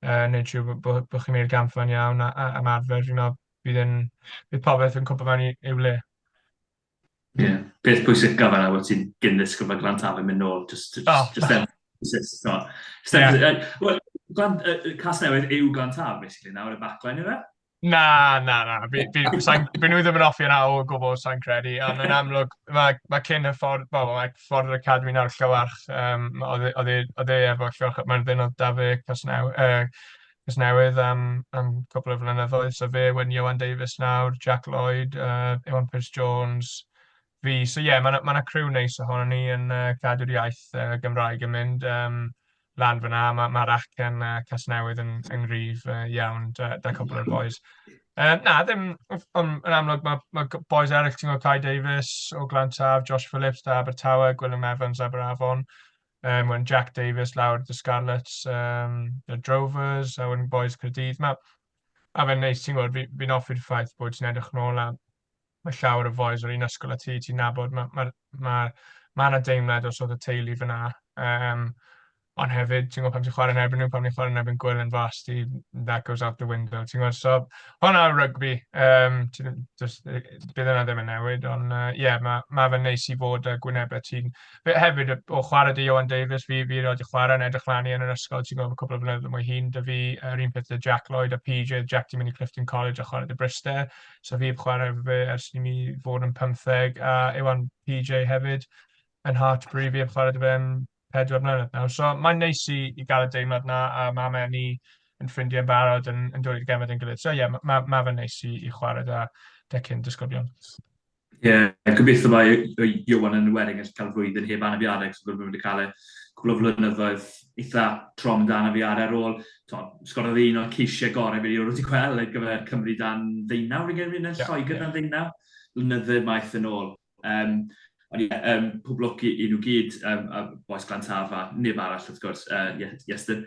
yy, wneud siŵr bod bod bod chi'n mynd i'r gampfa'n iawn a a ymarfer, fi'n meddwl bydd yn, bydd popeth yn cwmpo mewn i'w le. Ie, yeah. Peth pwysicaf yna wyt ti'n gyn-ddisgwyl mae Glan Taf yn mynd nôl, just, just, oh. just emphasis. So, just yeah. emphasis. Well, Glan, Casnewydd yw Glan Taf, basically, nawr y backline yw e? Na, na, na. Fi, fi, sa'n, fi nhw ddim yn offi yna o gwbl, sa'n credu. Ond yn amlwg, mae, mae cyn y ffordd, well, mae ffordd yr academy nawr Llywarch, um, oedd e, oedd e, oedd e efo Llywarch, mae'n ddyn oedd da fe Casnewydd, uh, Casnewydd am, am cwpl o flynyddoedd. So fe, wedyn Ieuan Davies nawr, Jack Lloyd, uh, Iwan Pierce Jones, fi. So ie, yeah, mae yna ma criw neis ohono ni yn uh, cadw'r iaith uh, Gymraeg yn mynd um, lan fyna. Mae'r ma, ma acen uh, Casnewydd yn, yn gryf uh, iawn, da, da cwpl o'r boys. Um, na, ddim, ond yn amlwg mae ma boys eraill, ti'n gwybod Kai Davies o Glantaf, Josh Phillips da Abertawe, Gwilym Evans Aberafon. Um, wedyn Jack Davies lawr The Scarlets, um, The Drovers, a wedyn Boys Caerdydd. Ma, a fe'n neis, ti'n gwybod, fi'n fi hoffi'r ffaith bod ti'n edrych nôl a mae llawer o boys o'r un ysgol â ti, ti'n nabod, mae ma, ma, ma 'na deimlad o sort of teulu fyna. Um, ond hefyd, ti'n gwybod, pan ti'n chwarae yn erbyn nhw, pan ti'n chwarae yn erbyn Gwyl yn Fasti, that goes out the window, ti'n gwybod. So, hwnna yw rygbi, um, ti'n, just, bydd yna ddim yn newid, ond ie, uh, yeah, mae ma fe'n neis i fod y gwynebau ti'n... Fe hefyd, o chwarae dy Ioan Davies, fi, fi erioed 'di chwarae yn edrych lan i yn yr ysgol, ti'n gwybod, cwpl o flynyddoedd mwy hŷn 'da fi, yr un peth 'da Jack Lloyd a PJ, Jack 'di mynd i Clifton College a chwarae 'da Bryste, so fi heb chwarae efo fe ers i mi fod yn 15, a Iwan PJ hefyd yn Hartbury, fi heb chwarae 'da fe am 4 mlynedd nawr. So mae'n neis i, i gael y deimlad 'na, a mae Meni yn ffrindiau yn barod yn, yn dod i'r gemau 'da'n gilydd. So ie, yeah, mae ma, ma fe'n neis i, i chwarae 'da, 'da cyn disgyblion. Ie, yeah, gobeithio mae Iwan yn Wedding gallu cael flwyddyn heb anafiadau, cos mae'n wedi cael e cwpl o flynyddoedd eitha trom dan anafiadau ar ôl. Sgorodd un o'r ceisiau gorau fi wedi gweld ar gyfer Cymru dan ddeunaw, fi'n credu, yn Lloegr dan ddeunaw, blynyddoedd maith yn ôl. Um, ond ie, um, pob lwc i, i nhw gyd, um, a bois Glan Taf a neb arall wrth gwrs, uh, Iestyn.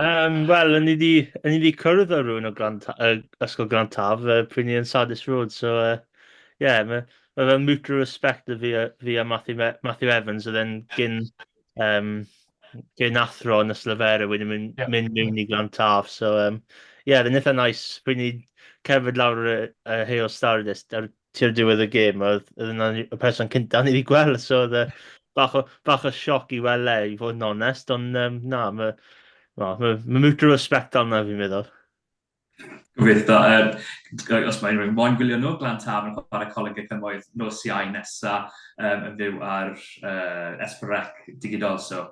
um, Wel, o'n i di, o'n i di cwrdd â rhywun o Glan, uh, Ysgol Glan Taf uh, pryd ni yn Sardis Road, so uh, yeah, mae Mae fel mutual respect y fi a, fi a Matthew, Matthew Evans, oedd e'n gyn, um, gyn athro yn y Slyfera wedyn mynd, yeah. mynd mewn i Glan Taf. So, um, yeah, oedd yn eitha nice. Pryd ni cerdded lawr y, y Heol Stardust ar tua'r diwedd y gêm, oedd oedd yna y person cyntaf ni wedi gweld, so oedd e bach o, bach o sioc i weld e, i fod yn onest, ond um, na, mae ma, ma, ma mutual respect arna fi'n meddwl. Gobeithio, um, os mae unrhyw moyn gwylio nhw, Glan Taf yn chwarae Coleg y Cymoedd nos Iau nesa um, yn fyw ar uh, S4C digidol, so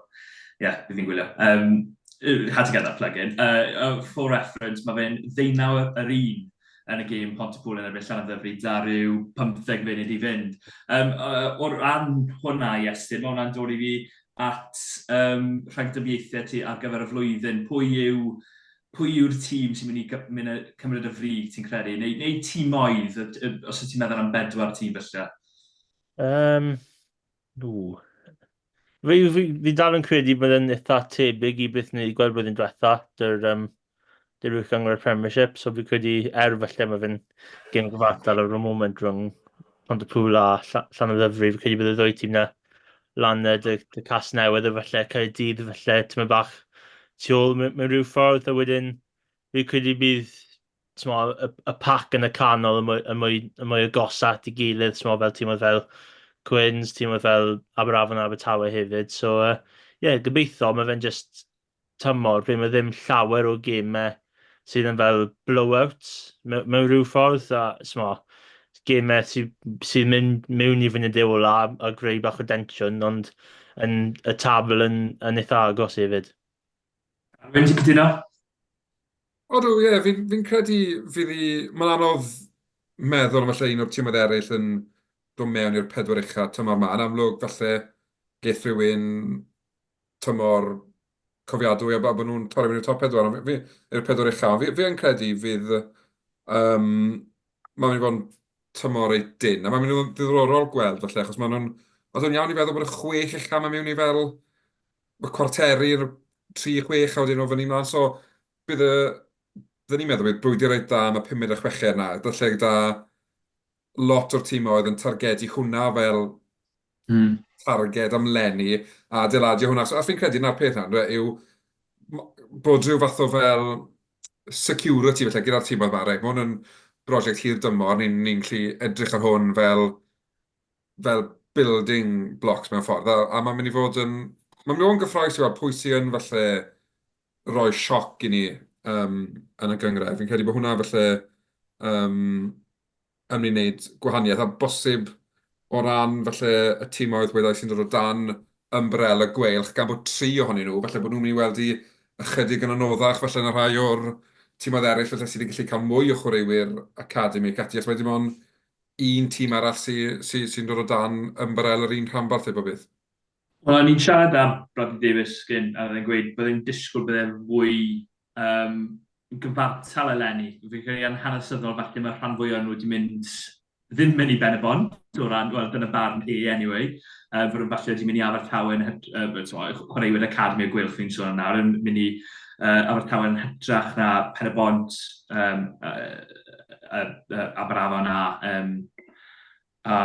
yeah, bydd fi'n gwylio. Um, had to get that plug in. Uh, for reference, mae fe'n ddeunaw yr un yn y gêm Pontypool yn erbyn Llanymddyfri, da rhyw 15 funud i fynd. Um, uh, o ran hwnna, Iestyn, mae hwnna'n dod i fi at um, rhagdybiaethau ti ar gyfer y flwyddyn. Pwy yw pwy yw'r tîm sy'n mynd i mynd cymryd y frig, ti'n credu? Neu, neu tîmoedd, os wyt ti'n meddwl am bedwar tîm felly? Um, ww. Fi, fi, fi dal yn credu bod yn eitha tebyg i beth ni wedi gweld blwyddyn diwetha, dy'r um, dy'r uwch gyngor Premiership, so fi credu er falle mae fe'n gêm gyfartal ar y moment rhwng Pontypool a Llanymddyfri, fi credu bydd y ddwy tîm na lan y dy, dy Casnewydd a falle Caerdydd falle tyma bach tu ôl mewn rhyw ffordd a wedyn fi credu bydd t'mo, y, y pac yn y canol y mwy, y mwy, y mwy agosa at ei gilydd, t'mo, fel tîmoedd fel Quins, tîmoedd fel Aberafan a Abertawe hefyd. So, uh, yeah, gobeithio, mae fe'n just tymor ble mae ddim llawer o gemau sydd yn fel blowouts mewn, mewn rhyw ffordd, a t'mo, gemau sydd sy mynd mewn i funudau ola a greu bach o densiwn, ond yn, y tabl yn, yn eitha agos hefyd. Arwyn, ti'n cytuno? Odw, ie, fi'n fi credu fydd hi... Mae'n anodd meddwl am falle un o'r timoedd eraill yn dod mewn i'r pedwar ucha tymor 'ma. Yn amlwg, falle geith rhywun tymor cofiadwy a bod nhw'n torri mewn i'r top pedwar, ond fi, i'r pedwar ucha. Ond fi, fi yn credu fydd... Um, mae'n mynd i fod yn tymor reit dynn, a mae'n mynd i fod yn ddiddorol gweld falle, achos maen nhw'n... Oedd o'n iawn i feddwl bod y chwech ucha 'ma mewn i fel y cwarteri yn y 3, 6 a wedyn o fyny mlaen. So bydd y... Byddwn ni'n meddwl bydd brwydr reit dda am y pumed a chweched 'na. Falle gyda lot o'r timoedd yn targedu hwnna fel mm. targed am leni a adeiladu hwnna. So, a fi'n credu 'na'r peth 'na, yw bod rhyw fath o fel security falle gyda'r timoedd 'ma. Reit, mae hwn yn brosiect hir dymor, ni'n ni gallu edrych ar hwn fel fel building blocks mewn ffordd, a, a mae'n mynd i fod yn... Mae'n mynd i fod yn gyffroes i weld pwy sy'n yn falle rhoi sioc i ni um, yn y gynghrair. Fi'n credu bod hwnna falle um, yn mynd i wneud gwahaniaeth, a bosib o ran falle y timoedd wedai sy'n dod o dan ymbrel y Gweilch, gan bod tri ohonyn nhw, falle bod nhw'n mynd i weld i ychydig yn anoddach falle na rhai o'r timoedd eraill falle sydd wedi gallu cael mwy o chwaraewyr academi ac ati, os mae dim ond un tîm arall sy, sy, sy'n dod o dan ymbarel yr un rhanbarth neu beth. Wel, o'n i'n siarad â Bradley Davies gyn, a oedd e'n gweud bydd e'n disgwyl bydd e'n fwy um, gyfartal eleni. Fi'n credu yn hanesyddol falle mae'r rhan fwyaf nhw wedi mynd ddim mynd i Ben y Bont, o ran, wel, dyna barn e anyway, uh, fod nhw'n falle wedi mynd i Abertawe yn, uh, chwaraewyr Academy y Gweilch fi'n sôn am nawr, yn mynd i uh, Abertawe yn hytrach na Pen y Bont, um, uh, uh, uh, Aberafan a, um, a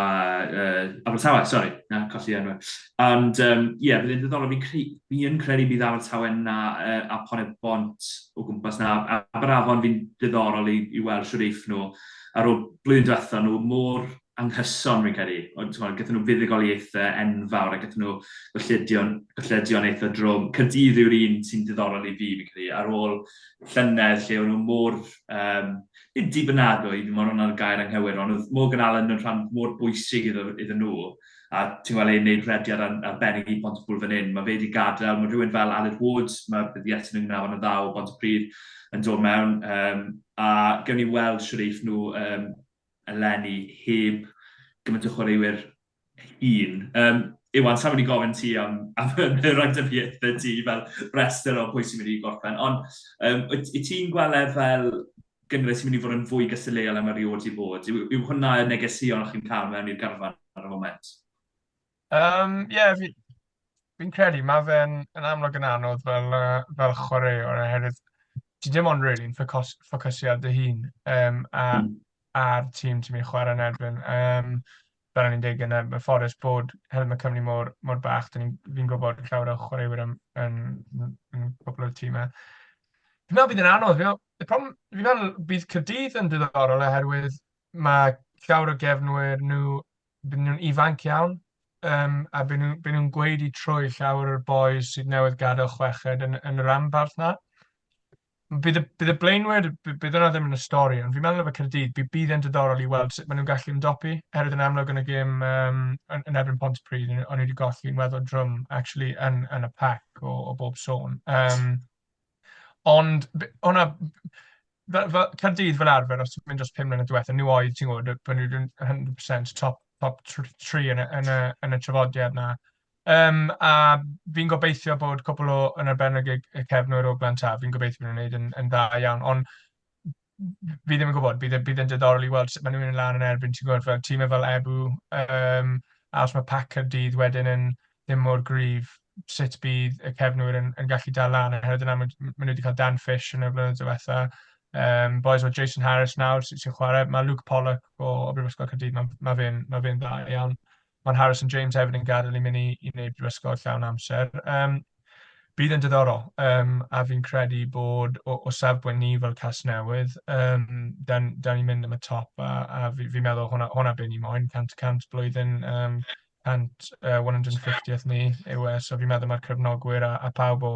uh, Abertawe, sori, na, colli enw. Ond, ie, um, yeah, bydd e'n ddiddorol, fi'n cre fi yn credu bydd Abertawe na uh, a Pon y Bont o gwmpas na. Aberafon fi'n diddorol i, i weld shwt eiff nhw. Ar ôl blwyddyn diwetha nhw mor anghyson fi'n credu. Ond t'mod, gaethon nhw fuddugoliaethau enfawr a gaethon nhw golledion, golledion eitha drwm. Caerdydd yw'r un sy'n diddorol i fi, fi'n credu, ar ôl llynedd lle o'n nhw mor, um, nid dibynadwy, fi'n meddwl hwnna'n gair anghywir, ond oedd Morgan Allen yn rhan mor bwysig iddo, iddyn nhw, a ti'n gweld e'n neud rhediad arbennig i Pontypool fan hyn, mae fe wedi gadael, mae rhywun fel Aled Ward, mae bydd Iestyn yn gwneud yn dda o Bontypridd yn dod mewn, um, a gewn ni weld shwt eiff nhw um, eleni heb gymaint o chwaraewyr hŷn. Um, Iwan, sa'n mynd i gofyn ti am, am y rhagdybiaethau ti fel restr o pwy sy'n mynd i gorffen, ond um, wyt ti'n gweld e fel gynghrair sy'n mynd i fod yn fwy gystadleuol am erioed i fod? Yw, yw hwnna y negeseuon chi'n cael mewn i'r garfan ar y foment? Um, yeah, fi, fi'n credu mae fe'n yn amlwg yn anodd fel, uh, fel chwaraewr oherwydd ti dim ond really yn ffocos, ffocysu ar dy hun um, a mm. a'r tîm ti'n mynd i chwarae yn erbyn. Um, fel o'n i'n dweud gyda, mae'n ffodus bod hefyd mae Cymru mor, mor bach, fi'n gwybod llawer o chwaraewyr yn, yn, yn, yn cwpl o'r tîmau. Fi'n meddwl bydd yn anodd. Fi'n meddwl, y problem, fi'n meddwl bydd Caerdydd yn diddorol oherwydd mae llawer o gefnwyr nhw, byd nhw'n ifanc iawn, um, a byd nhw'n nhw gweud i trwy llawer o'r boys sydd newydd gadael chweched yn, yn y ranbarth na. Bydd y, bydd y blaenwyr, bydd hwnna ddim yn y stori, ond fi'n meddwl efo Caerdydd, bydd, bydd e'n diddorol i weld sut maen nhw'n gallu ymdopi. Herwydd yn amlwg yn y gêm um, yn, yn erbyn Pontypridd, o'n nhw wedi golli'n weddol drwm, actually, yn, yn y pac o, o bob sôn. Um, ond hwnna, fel, fel, Caerdydd fel arfer, os ti'n mynd dros 5 mlynedd diwethaf, nhw oedd, ti'n gwybod, bod nhw'n 100% top, top 3 yn y, yn y, yn y trafodiad na. Um, a fi'n gobeithio bod cwpl o, yn arbennig y, y cefnwyr o Glantaf, fi'n gobeithio bod nhw'n gwneud yn, yn dda iawn, ond fi ddim yn gwybod, bydd, e, bydd e'n diddorol i weld sut maen nhw'n mynd lan yn erbyn, ti'n gwybod, fel tîmau fel Ebu, um, a os mae pac Caerdydd wedyn yn ddim mor gryf, sut bydd y cefnwyr yn, yn gallu dal lan, oherwydd yn amlwg maen nhw wedi cael Dan Fish yn y blynyddoedd diwetha, um, boys fel Jason Harris nawr sy'n sy chwarae, mae Luke Pollock o, o Brifysgol Caerdydd, mae, mae fe'n ma fe dda iawn. Mae Harrison James hefyd yn gadael i mynd i, i wneud brifysgol llawn amser. Um, bydd yn diddorol, um, a fi'n credu bod o, o safbwynt ni fel Casnewydd, um, dan, dan ni'n mynd am y top, a, a fi'n fi meddwl hwnna, hwnna be ni moyn, 100% blwyddyn, um, 100, uh, 150th ni yw e, so fi'n meddwl mae'r cefnogwyr a, a pawb o,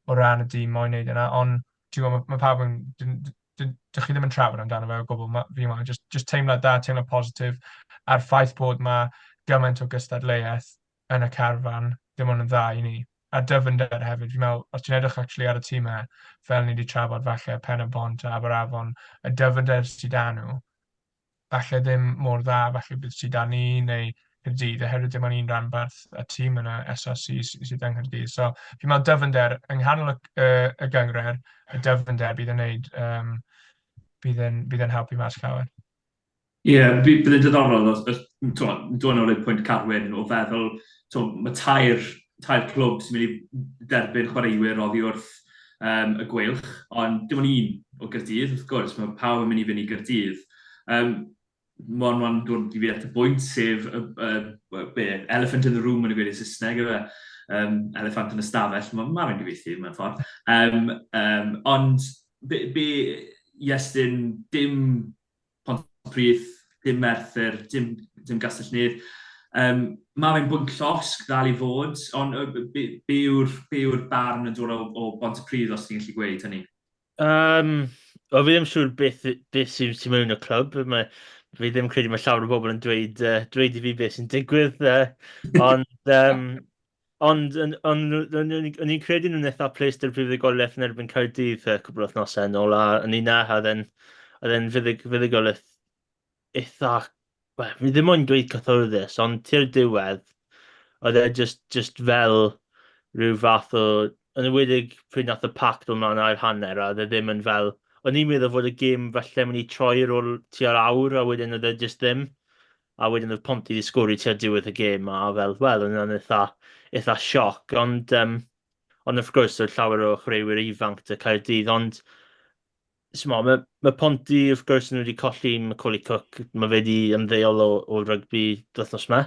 o ran y dîm moyn wneud yna, ond ti'n gwybod, mae, mae pawb yn, dych chi ddim yn trafod amdano fe o gwbl, ma, fi'n meddwl, just, just teimlad da, teimlad positif, a'r ffaith bod mae gymaint o gystadleuaeth yn y carfan, dim ond yn dda i ni. A dyfnder hefyd, fi'n meddwl, os ti'n edrych actually ar y tîmau, fel ni wedi trafod falle Pen y Bont a Aberafon, y dyfnder sydd 'da nhw, falle ddim mor dda, falle bydd sydd 'da ni neu Caerdydd, oherwydd dim ond un ranbarth a tîm yn y SRC sydd yng Nghaerdydd. So fi'n meddwl dyfnder, yng nghanol y, y, y gynghrair, y dyfnder bydd yn neud, um, bydd yn, bydd yn helpu mas llawer. Ie, yeah, bydd yn diddorol, os, os, dod nôl i'r pwynt Carwyn, o feddwl, to, mae tair, tair clwb sy'n mynd i derbyn chwaraewyr oddi wrth um, y Gweilch, ond dim ond un o Gaerdydd, wrth gwrs, mae pawb yn mynd i fynd i Gaerdydd. Um, Mae'n ma dod i fi at y bwynt, sef y, y, y, be, elephant in the room yn y gweud yn Saesneg, yw e? Um, elephant yn y stafell, mae'n ma fe'n gyfieithu mewn ffordd. Um, um, ond, be, be Iestyn, dim Pontypridd, dim Merthyr, dim, dim Gastell Nedd. Um, mae fe'n bwynt llosg ddal i fod, ond be, be yw'r be yw barn yn dod o, o Bontypridd, os ti'n gallu gweud hynny? Um, wel, fi ddim siŵr beth, beth sy'n sy mewn y clwb. Mae, fi ddim credu mae llawer o bobl yn dweud, uh, dweud i fi beth sy'n digwydd. Uh, ond um, Ond o'n o'n o'n i'n credu nhw'n eitha ples 'da'r fuddugoliaeth yn erbyn Caerdydd yy cwpl o wythnosau yn ôl, a o'n i 'na, a oedd e'n oedd e'n fuddug- fuddugoliaeth eitha, wel, fi ddim moyn dweud cyffyrddus, ond tua'r diwedd, oedd e jyst jyst fel rhyw fath o, yn enwedig pryd wnaeth y pac dod mlaen ail hanner, a oedd e ddim yn fel, o'n i'n meddwl fod y gêm falle mynd i troi ar ôl tua'r awr, a wedyn oedd e jyst ddim. A wedyn oedd Ponty wedi sgori tua diwedd y gêm a fel, wel, oedd hwnna'n eitha, eitha sioc. Ond, um, ond wrth gwrs, oedd llawer o chwaraewyr ifanc 'da Caerdydd, ond smo, mae, mae Ponty, wrth gwrs, nhw wedi colli Macaulay Cook, mae fe wedi ymddeol o, o rygbi wythnos yma.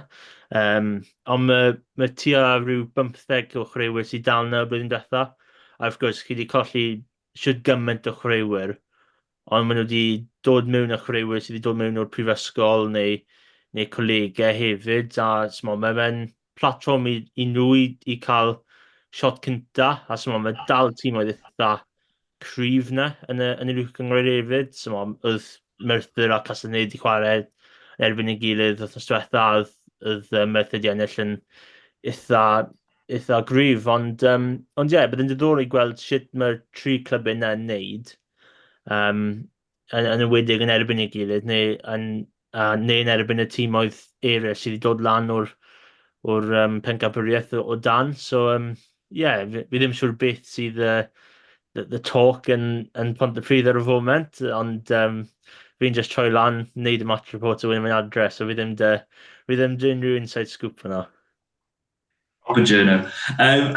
Um, ond mae, mae tua rhyw 15 o chwaraewyr sydd dal yna y blwyddyn diwetha. A wrth gwrs, chi wedi colli shwd gymaint o chwaraewyr, ond maen nhw wedi dod mewn â chwaraewyr sydd wedi dod mewn o'r prifysgol neu, neu colegau hefyd, a smo, mae fe'n platfform i, i nhw i, i cael shot cynta, a smo, mae dal tîmoedd eitha cryf na yn y, yn yr uwch gynghrair hefyd. Smo, oedd Merthyr a Castell-nedd wedi chwarae yn erbyn ei gilydd wythnos diwetha, oedd, oedd Merthyr wedi ennill yn eitha eitha gryf, ond um, ond ie, yeah, bydd yn diddorol i gweld sut mae'r tri clwb yna yn neud, um, yn, yn enwedig yn erbyn ei gilydd, neu yn, uh, neu yn erbyn y tîmoedd eraill sydd wedi dod lan o'r, or, um, pencampwriaeth o, o dan. So, um, yeah, fi, fi ddim siŵr beth sydd uh, the, the talk yn, yn Pontypridd ar y foment, ond um, fi'n just troi lan, wneud y match report a wedyn mynd adre, so fi ddim dy, fi ddim dy unrhyw inside scoop yna. Proper journo. Um,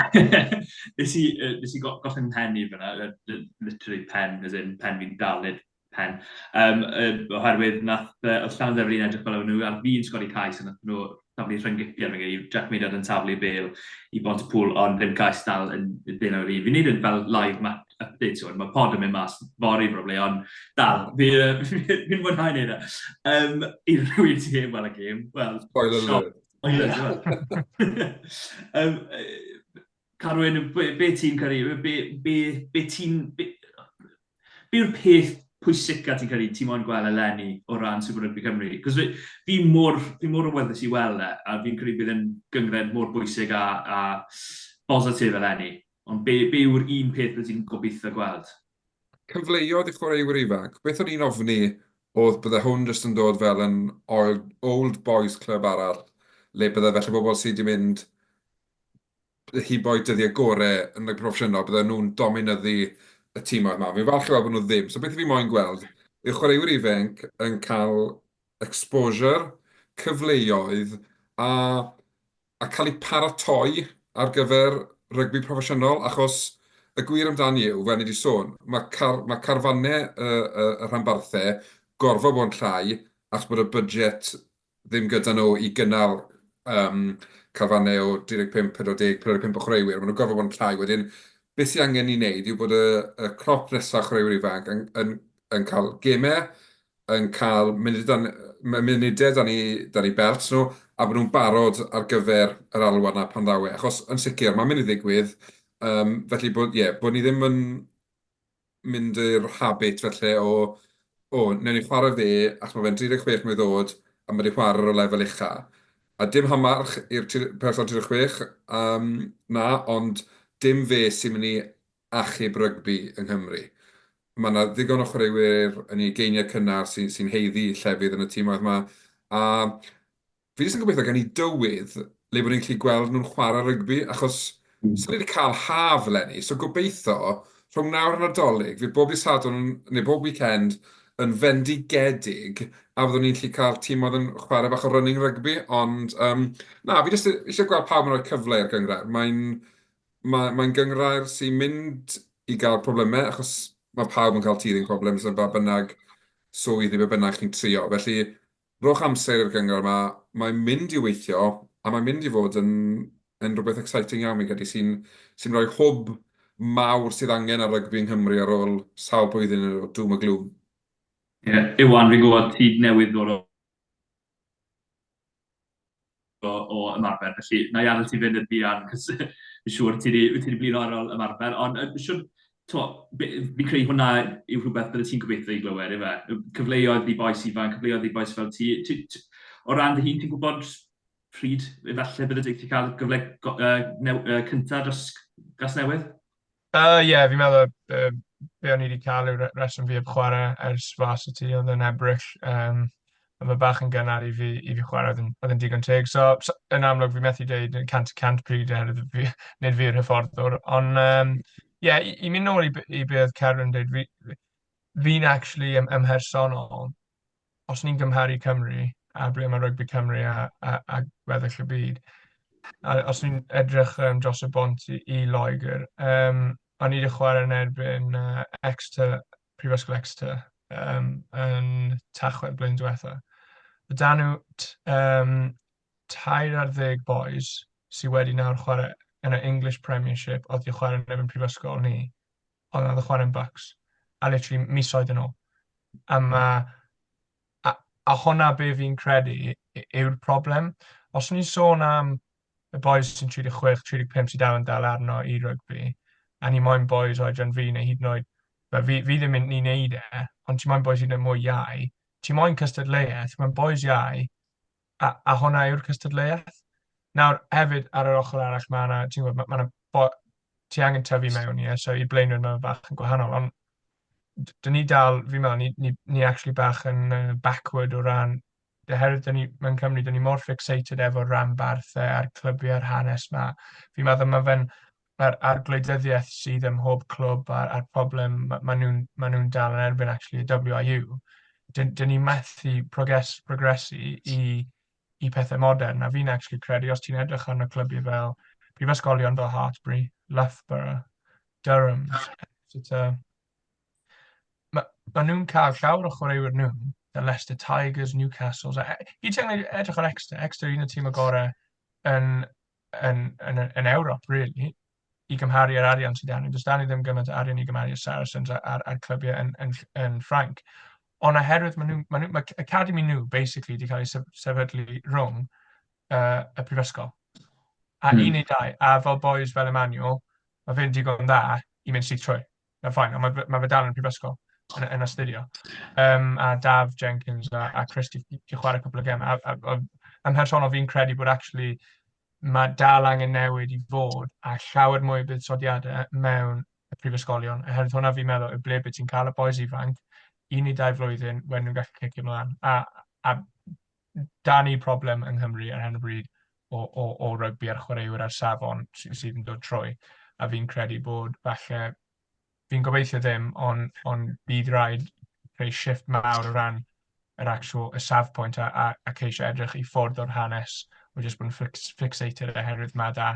nes i, nes i gollwng mhen i fyna, literally pen, as in pen fi'n dal, nid Pen. Um, uh, oherwydd nath, oedd Llanymddyfri'n edrych fel o'n nhw ar fin sgori cais, a nath nhw taflu rhynggipiau rhwng i Jack Maynard yn taflu bel i Bont-y-pŵl, ond ddim cais dal yn dyn o'r un. Fi'n neud yn fel live match updates hwn, mae pod yn mynd mas fory probably, ond dal, fi'n fi, fi mwynhau neud e. Um, I rhywun sy'n heb weld y gêm, wel... Spoiler alert. Spoiler alert. um, Carwyn, be, be ti'n credu, be, be, be ti'n... Be, be yw'r peth pwysica ti'n credu ti moyn gweld eleni o ran Super Rugby Cymru? Cos fi, fi mor, fi mor awyddus i weld e, a fi'n credu bydd yn gynghrair mor bwysig a, a bositif eleni. Ond be, be yw'r un peth bydde ti'n gobeithio gweld? Cyfleoedd i chwaraewyr ifanc. Beth o'n i'n ofni oedd bydde hwn jyst yn dod fel yn old, old boys club arall, le bydde felly bobl sydd wedi mynd heibio'u dyddiau gorau yn y proffesiynol, bydden nhw'n dominyddu y timoedd 'ma. Fi'n falch i weld bod nhw ddim. So beth fi moyn gweld yw chwaraewyr ifanc yn cael exposure, cyfleoedd a a cael eu paratoi ar gyfer rygbi proffesiynol, achos y gwir amdani yw, fel ni wedi sôn, mae car mae carfannau y y y rhanbarthau gorfod bod yn llai achos bod y budget ddim gyda nhw i gynnal yym carfannau o 35, 40, 45 o chwaraewyr. Maen nhw'n gorfod bod yn llai. Wedyn, beth sydd angen ni wneud yw bod y y crop nesaf o chwaraewyr ifanc yn yn yn cael gemau, yn cael munudau dan munudau dan eu dan eu belt nhw, a bod nhw'n barod ar gyfer yr alwad 'na pan ddaw e. Achos yn sicr, mae'n mynd i ddigwydd, yym felly bod, ie, bod ni ddim yn mynd i'r habit falle o "o, wnawn ni chwarae fe achos mae fe'n 36 mlwydd oed a mae 'di chwarae ar y lefel ucha". A dim hamarch i'r person 36 yym 'na, ond dim fe sy'n mynd i achub rygbi yng Nghymru. Mae 'na ddigon o chwaraewyr yn eu ugeiniau cynnar sy'n sy'n haeddu llefydd yn y timoedd 'ma, a Fi jyst yn gobeithio gawn ni dywydd le bod ni'n gallu gweld nhw'n chwarae rygbi, achos so ni wedi cael haf eleni, so gobeithio rhwng nawr a Nadolig, fydd bob dydd Sadwrn neu bob weekend yn fendigedig a fyddwn ni'n gallu cael timoedd yn chwarae bach o running rugby, ond yym na, fi jyst eisiau gweld pawb yn rhoi cyfle i'r gynghrair. Mae'n mae mae'n gynghrair sy'n mynd i gael problemau, achos mae pawb yn cael teething problems yn ba bynnag swydd neu be bynnag chi'n trio, felly Rhowch amser i'r gyngor 'ma, mae'n mynd i weithio a mae'n mynd i fod yn yn rhywbeth exciting iawn fi'n credu sy'n sy'n rhoi hwb mawr sydd angen ar rygbi yng Nghymru ar ôl sawl blwyddyn o doom a gloom. Ie, Iwan, fi'n gwybod ti newydd ddod o o o ymarfer, felly wna i adael ti fynd yn fuan, cos fi'n siŵr ti 'di ti 'di blino ar ôl ymarfer, ond yy shwd, tibod, be fi'n credu hwnna yw rhywbeth bydde ti'n gobeithio i glywed, ife? Cyfleoedd i bois ifanc, cyfleoedd i bois fel ti. Ti, ti, o ran dy hun, ti'n gwybod pryd efallai bydde ti'n cael gyfle new, cynta dros Gasnewydd? Yy ie, fi'n meddwl yy be o'n i 'di cael yw'r reswm fi heb chwarae ers varsity, oedd yn Ebrill. Yym, oedd e bach yn gynnar i fi i fi chwarae, oedd yn oedd yn digon teg. So so yn amlwg fi methu deud yn 100% pryd oherwydd fi, nid fi yw'r hyfforddwr. Ond yym ie, i i mynd nôl i be i be oedd Ceren yn dweud, fi fi'n actually ym ym mhersonol, os ni'n gymharu Cymru a ble mae rygbi Cymru a, a, a gweddill y byd, a os ni'n edrych um, dros y bont i, i Loegr, um, o'n i wedi chwarae yn erbyn uh, Exeter, Prifysgol Exeter, um, yn Tachwedd blwyddyn diwetha. Da nhw um, 13 boys sydd wedi nawr chwarae yn y English Premiership, oedd wedi chwarae yn erbyn Prifysgol ni, oedd yn chwarae'n Bucks, a literally misoedd yn ôl. A ma'... a a hwnna be fi'n credu yw'r problem. Os ni'n sôn am y bois sy'n 36, 35 sydd dal yn dal arno i rygbi, a ni moyn bois oedran fi neu hyd yn oed, fel fi, fi ddim yn mynd i wneud e, ond ti moyn bois hyd yn oed mwy iau, ti moyn cystadleuaeth, mae'n bois iau, a, a hwnna yw'r cystadleuaeth. Nawr, hefyd, ar yr ochr arall, mae yna, ti'n gwybod, mae yna, ti angen tyfu mewn, ie, so i'r blaenwyr mae'n bach yn gwahanol, ond dyn ni dal, fi'n meddwl, ni, ni, ni actually bach yn backward o ran, oherwydd dyn ni, mewn Cymru, dyn ni mor fixated efo'r ranbarthau a'r clybiau a'r hanes 'ma. Fi'n meddwl mae fe'n, a'r, a'r gwleidyddiaeth sydd ym mhob clwb a'r, a'r problem ma, ma nhw'n ma nhw dal yn erbyn actually y WRU, dyn, dyn ni methu progres, progresu i, i pethau modern. A fi'n actually credu, os ti'n edrych arno clybiau fel prifysgolion fel Hartbury, Loughborough, Durham, Exeter, mae ma nhw'n cael llawer o chwaraewyr nhw, the Leicester Tigers, Newcastle, a i ti'n edrych ar Exeter, Exeter un o'r tîm y gorau yn, yn, yn, yn Ewrop, really, i gymharu yr arian sydd 'da nhw. Does 'da nhw ddim gymaint o arian i gymharu y Saracens a'r clybiau yn Ffrainc. Ond oherwydd maen nhw, maen nhw, mae academy nhw basically wedi cael ei sefydlu rhwng y prifysgol. A un neu dau, a fel boys fel Emmanuel, mae fe'n digon dda i mynd syth trwy. Na fine, ond mae fe dal yn y prifysgol yn astudio. A Daf Jenkins a Chris di chwarae cwpl o gemau. A ym mhersonol fi'n credu bod actually mae dal angen newid i fod a llawer mwy o buddsoddiadau mewn y prifysgolion. Oherwydd hwnna fi'n meddwl yw ble bydd ti'n cael y boys ifanc, 1 neu 2 flwyddyn, wedyn nhw'n gallu cicio ymlaen. A da ni problem yng Nghymru ar hyn o bryd o rygbi a'r chwaraewyr ar safon sydd yn dod trwy. A fi'n credu bod falle, fi'n gobeithio ddim, ond bydd rhaid creu shift mawr o ran yr actual, y safpwynt a ceisio edrych i ffwrdd o'r hanes o jyst bod yn fixated oherwydd mae da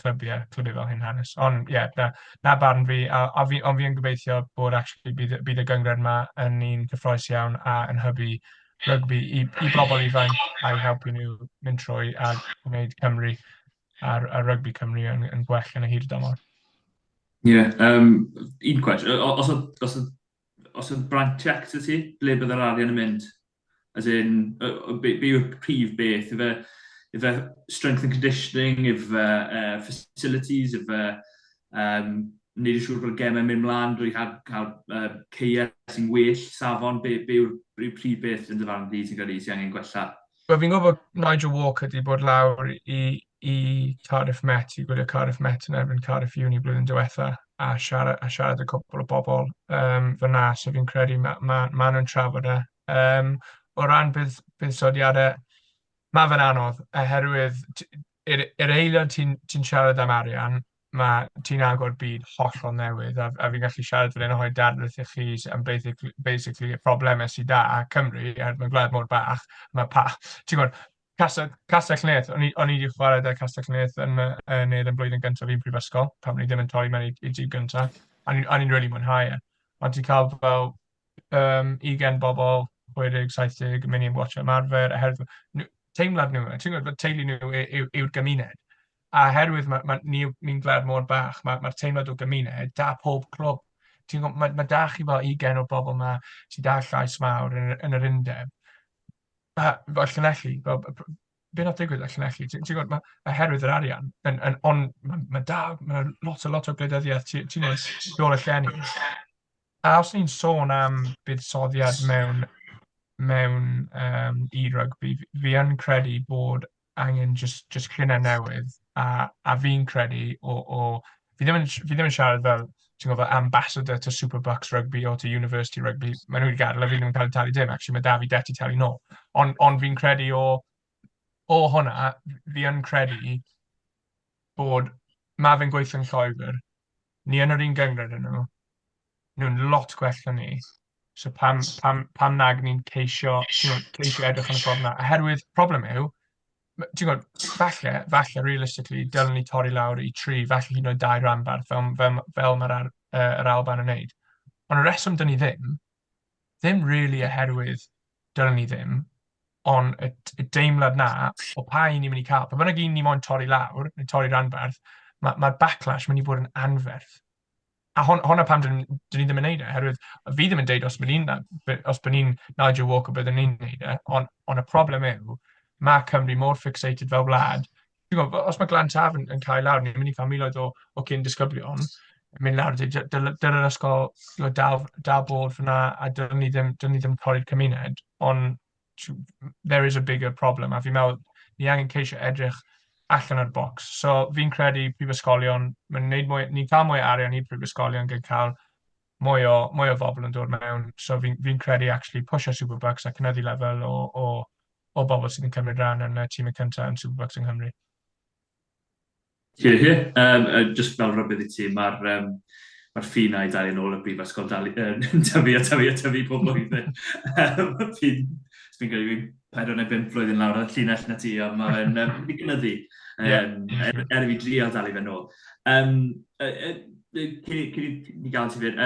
clybiau fel hyn hanes. Ond ie, yeah, na barn fi, ond fi yn gobeithio bod actually bydd y gynghrair yma yn un cyffrous iawn a yn hybu rygbi i bobl ifanc a'i helpu nhw mynd trwy a gwneud Cymru a'r rygbi Cymru yn gwell yn y hir dymor. Ie, yeah, un cwestiwn. Os oedd blank check 'da ti, ble byddai'r arian yn mynd? As in, be yw'r prif beth? Ife strength and conditioning, ife facilities, ife wneud yn siŵr bod y gemau'n mynd mlaen drwy cael caeau sy'n well safon, be yw'r prif beth yn dy farn di ti'n credu sy'n angen gwella? Wel, fi'n gwybod Nigel Walker di bod lawr i Cardiff Met, i gwylio Cardiff Met yn erbyn Cardiff Uni blwyddyn diwetha, a siarad â cwpl o bobl fyna, so fi'n credu ma nhw'n trafod e. O ran buddsoddiadau, mae fe'n anodd, oherwydd yr eiliad ti siarad am arian, mae ti'n agor byd hollol newydd, a fi'n gallu siarad fel un o'i darlith i chi am basically y problemau sydd da Cymru, er mae'n gwlad mor bach, mae pa, ti'n gwybod, Castell Nedd, o'n i wedi chwarae 'da Castell Nedd yn blwyddyn gyntaf fi'n prifysgol, pan o'n i ddim yn torri mewn i dîm gyntaf, a o'n i'n really mwynhau e. Ond ti'n cael fel 20 bobl, 60, 70, yn mynd i watch ymarfer, oherwydd teimlad nhw, ti'n gwybod, teulu nhw yw'r gymuned. A oherwydd ni'n gwlad mor bach, mae'r teimlad o gymuned da pob clwb. Ti'n gwybod, mae da chi fel 20 o bobl yma sydd da llais mawr yn yr undeb. A fel Llanelli, fel, be nath digwydd â Llanelli? Ti'n gwybod, mae, oherwydd yr arian, ond mae lot o gwleidyddiaeth, ti'n gwybod, tu ôl y llenni. A os ni'n sôn am buddsoddiad mewn i rygbi, fi yn credu bod angen just llinell newydd, a fi'n credu o fi ddim yn siarad fel, ti'n gwybod, fel ambassador to Super Bucks Rugby or to University Rugby, maen nhw wedi gadael a fi ddim yn cael talu dim, actually mae da fi det i talu nôl. Ond fi'n credu o hwnna, fi yn credu bod mae fe'n gweithio yn Lloegr, ni yn yr un gynghrair â nhw, nhw'n lot gwell na ni. So pam nag ni'n ceisio, ti'n gwbod, ceisio edrych yn y ffordd yna? Oherwydd, problem yw, ti'n gwybod, falle, realistically, dylen ni torri lawr i tri, falle hyd yn oed dau ranbarth, fel mae'r yr Alban yn neud. Ond y reswm dyn ni ddim, ddim really oherwydd dylen ni ddim, ond y deimlad na o pa un ni'n mynd i cael. Pa bynnag un ni moyn torri lawr, neu torri ranbarth, mae'r backlash mynd i fod yn anferth. A honna pam dyn ni ddim yn neud e, oherwydd fi ddim yn deud os bydd ni'n Nigel Walker byddwn ni'n neud e, ond y problem yw, mae Cymru mor fixated fel wlad. Ti'n gwybod, os mae Glan Taf yn cael lawr, ni'n mynd i cael miloedd o cyn disgyblion yn mynd lawr, dweud, "Dyle'r ysgol dal bod fyna a dylen ni ddim torri'r cymuned," ond there is a bigger problem, a fi'n meddwl ni angen ceisio edrych allan o'r box. So fi'n credu prifysgolion, mae'n neud mwy, ni'n cael mwy o arian i prifysgolion gan cael mwy o bobl yn dod mewn. So fi credu actually pushio Superbucks a cynyddu lefel o bobl sydd yn cymryd rhan yn y tîm y cyntaf yn Superbucks yng Nghymru. Here, here. Just fel rhybudd i ti, mae'r ma ffi na i dalu nôl y brifysgol dalu, yn tyfu a tyfu a tyfu pob blwyddyn. Fi'n credu fi'n 4 neu 5 blwyddyn lawr ar y llinell na ti, ond mae'n mynd i gynyddu. Er i fi drial dalu fe nôl. Cyn i ni gael ti fyd,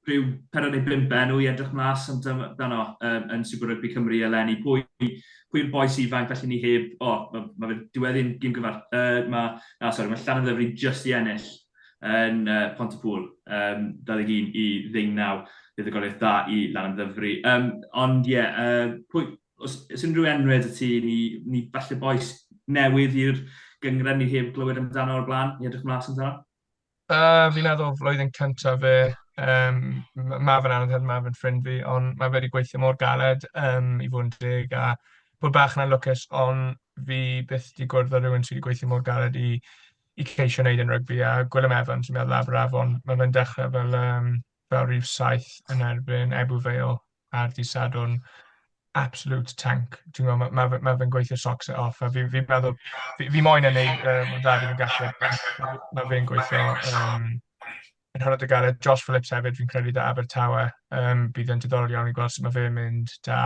rhyw 4 neu 5 enw i edrych mas amdano yn Super Rugby Cymru eleni? Pwy, pwy yw'r bois ifanc felly ni heb... O, oh, mae ma fe diweddu'n gym gyfar... Uh, mae, na, sorry, mae Llanymddyfri just i ennill yn Pontypool, um, 21 i 19, buddugoliaeth dda i Lanymddyfri. Um, ond ie, yeah, pwy, os, os unrhyw enwau 'da ti, ni, ni falle bois newydd i'r gynghrair ni heb glywed amdano o'r blaen, i edrych mas amdano? Fi'n meddwl flwyddyn cyntaf fe, um, mae fe'n anodd hefyd, mae fe'n ffrind fi, ond mae fe wedi gweithio mor galed um, i fod yn deg a bod bach yn anlwcus, ond fi byth wedi gwrdd â rhywun sydd wedi gweithio mor galed i, i ceisio wneud yn rygbi, a Gwilym Evans, fi'n meddwl Aberafon, mae fe'n dechrau fel, um, fel rhif 7 yn erbyn Ebbw Vale ar dydd Sadwrn. Absolute tank. Ti'n gwybod, mae ma, ma, ma fe'n gweithio socks it off, a fi'n fi meddwl, fi, fi moyn e wneud um, dda fi'n gallu, mae ma fe'n gweithio um, yn hynod o galed. Josh Phillips hefyd, fi'n credu da Abertawe, um, bydd yn diddorol iawn i gweld sut mae fe'n mynd da,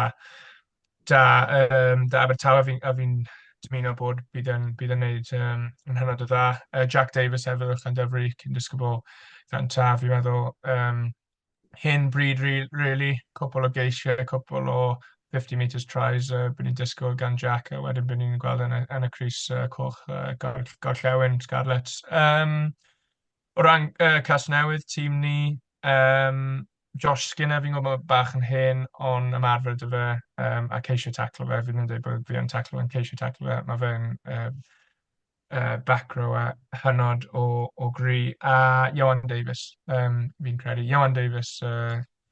da, um, da Abertawe, fi, a fi'n dymuno bod bydd yn, bydd yn wneud um, yn hynod o dda. Jack Davies hefyd o Llandyfri, cyn disgybl Glan Taf, fi'n meddwl, um, hen bryd really, cwpl o geisiau, cwpl o 50 metres tries uh, bydd ni'n disgwyl gan Jack a wedyn bydd ni'n gweld yn y, yn y crys uh, coch uh, gor gorllewin Scarlets. Um, o ran uh, Casnewydd, tîm ni, um, Josh Skinner, fi'n gwybod bach yn hen, ond ymarfer dy fe um, a ceisio taclo fe. Fi ddim yn dweud bod fi yn taclo fe'n ceisio taclo fe. Mae fe'n uh, back rower hynod o, o gry. A Ioan Davies, um, fi'n credu. Ioan Davies,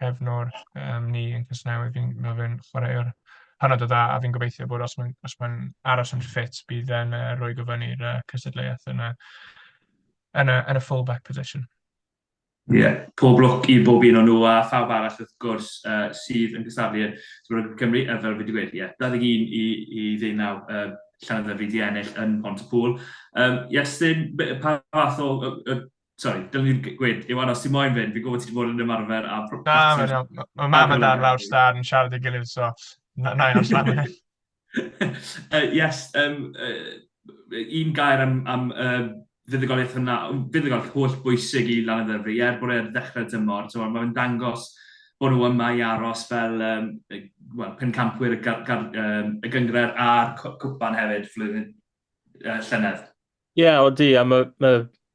cefnwr um, ni yn Casnewydd, fi'n, mae fe'n chwaraewr hynod o dda, a fi'n gobeithio bod os mae'n os mae'n aros yn ffit, bydd e'n uh, rwygo fyny'r uh, cystadleuaeth yn y, yn y, yn y full-back position. Ie, yeah, pob lwc i bob un o'n nhw a phawb arall wrth gwrs uh, sydd yn cystadlu yn Super Rugby Cymru, uh, fel fi wedi gweud, ie, yeah, 21 i, i 19 uh, Llanymddyfri di ennill yn Pontypool. Um, Iestyn, pa fath o... Uh, sorry, dylwn ni'n gweud, Iwan, os ti'n moyn fynd, fi'n gwybod ti wedi bod yn ymarfer a... Na, mae mam a dad lawr stad yn siarad ei gilydd, so na i os lan Yes, um, un gair am, am fuddugoliaeth hwnna, fuddugoliaeth holl bwysig i Lanymddyfri, er bod e'r ddechrau tymor, so mae'n dangos bod nhw yma i aros fel um, well, pencampwyr y, gar, gar, um, y gynghrair a'r cwpan hefyd flwyddyn llynedd. Ie, yeah, odi, a mae ma,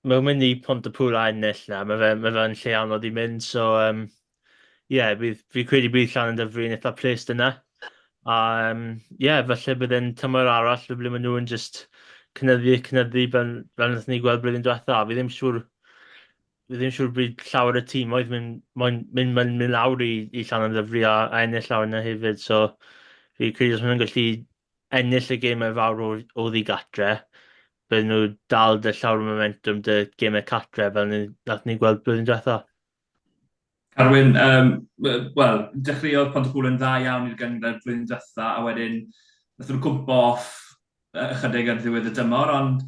ma mynd i Pontypool a ennill na, mae fe'n ma fe lle anodd i mynd, so um, ie, bydd, fi credu bydd Llanymddyfri yn eitha pleased yna. A um, ie, falle bydd e'n tymor arall ble maen nhw yn just cynyddu, cynyddu fel, fel wnaethon ni gweld blwyddyn diwetha. Fi ddim siŵr, fi ddim siŵr bryd llawer y tîm oedd mynd, mynd, mynd, mynd, mynd lawr i, i Llanymddyfri a, a ennill lawr yna hefyd. So fi credu os maen nhw'n gallu ennill y gemau fawr o, oddi gatre, bydden nhw dal dy llawer o momentum dy gemau catre fel ni, nath ni gweld blwyddyn diwetha. Carwyn, um, wel, dechreuodd Pontypool yn dda iawn i'r gynghrair blwyddyn diwetha, a wedyn nath nhw cwmpo off ychydig ar ddiwedd y dymor, ond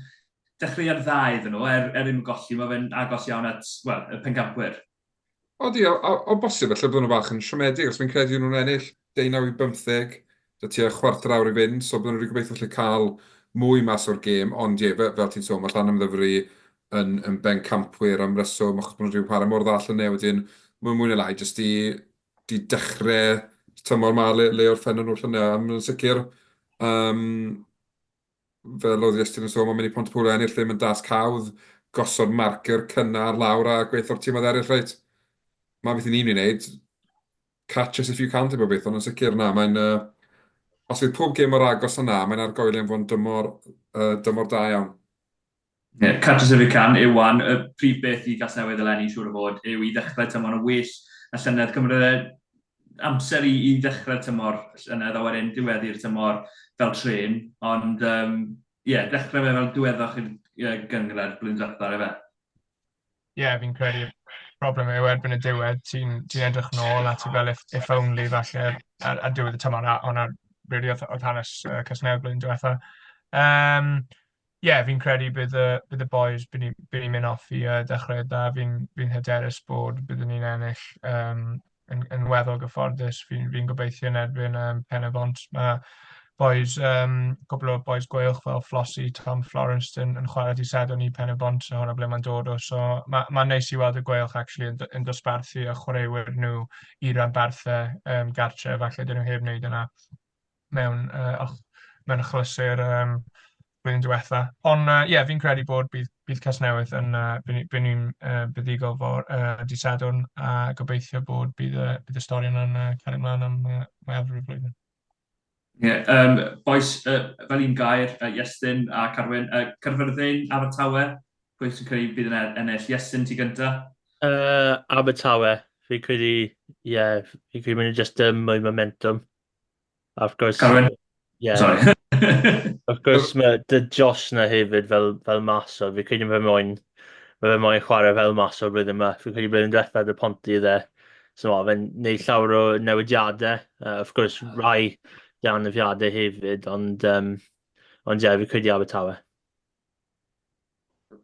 dechreuad dda iddyn nhw, er, er ddim golli, mae fe'n agos iawn at, wel, y pencampwyr. Odi, o, o, o bosib, felly bydden nhw bach yn siomedig, os fi'n credu nhw'n ennill 19 i 15, 'da tua chwarter awr i fynd, so bydden nhw wedi gobeithio felly cael mwy mas o'r gêm, ond ie, fel, fel ti'n sôn, mae Llanymddyfri yn, yn bencampwyr am reswm, achos bod nhw wedi chwarae mor dda llynedd, wedyn mae'n mwy neu lai jyst i, di dechrau tymor ma le, le orffennon nhw llynedd, a maen nhw'n sicr, um, fel oedd Iestyn yn sôn, mae'n mynd i Pontypool a ennill ddim yn dasg hawdd, gosod marker cynnar lawr a gweithio'r tîmoedd eraill, reit, mae beth i ni'n mynd i wneud, catch us if you can type o beth, ond yn sicr na, mae'n, uh, os fydd pob gêm mor agos yna, mae'n argoeli am fod yn dymor, uh, dymor da iawn. Yeah, catch us if you can, Iwan, y prif beth i Gasnewydd eleni, siŵr o fod, yw i ddechrau tymor yn well na llynedd. Cymryd e amser i, i ddechrau tymor llynedd a wedyn diweddu'r tymor fel trên, ond um, yeah, dechrau fe fel diweddach i'r gynghrair blwyddyn diwethaf, efe? Ie, yeah, fi'n credu problem yw erbyn y diwedd, ti'n ti edrych nôl a ti fel if, if only falle ar, ar diwedd y tymor, a hwnna really oedd, oedd hanes uh, Casnewydd blwyddyn diwetha. Um, Ie, yeah, fi'n credu bydd y, bydd y boys, bydd ni'n by ni mynd off i uh, dechrau da. Fi'n fi hyderus bod byddwn ni'n ennill um, yn, yn weddol gyfforddus. Fi'n fi gobeithio yn erbyn um, Pen-y-bont. Mae boys, cwpl o boys gweilch fel Flossie, Tom Florence yn, yn chwarae di Sadwrn i Pen y Bont, so hwnna ble mae'n dod o. So mae'n ma neis i weld y gweilch actually yn, yn dosbarthu y chwaraewyr nhw i ranbarthau gartre, falle dyn nhw heb wneud yna mewn, mewn achlysur blwyddyn diwetha. Ond ie, yeah, fi'n credu bod bydd, bydd Casnewydd yn, bydd, bydd ni'n buddugol for di Sadwrn a gobeithio bod bydd, bydd y stori yna'n cario ymlaen am mwyafrif y flwyddyn. Ie, yeah, boys, fel un gair, Iestyn a Carwyn, Caerfyrddin, Abertawe, pwy sy'n credu bydd yn ennill? Iestyn, ti gynta? Abertawe, fi credu, ie, yeah, fi credu mynd just mwy momentum. Of course, Carwyn? Yeah. Sorry. Of course, mae dy Josh na hefyd fel, fel maswr. Fi credu mae fe moyn, mae fe moyn chwarae fel maswr blwyddyn yma. Fi credu blwyddyn diwethaf dy Ponty dde. So mae fe'n neud llawer o newidiadau. Of course, rai dy anafiadau hefyd, ond, ond ie, yeah, fi credu Abertawe.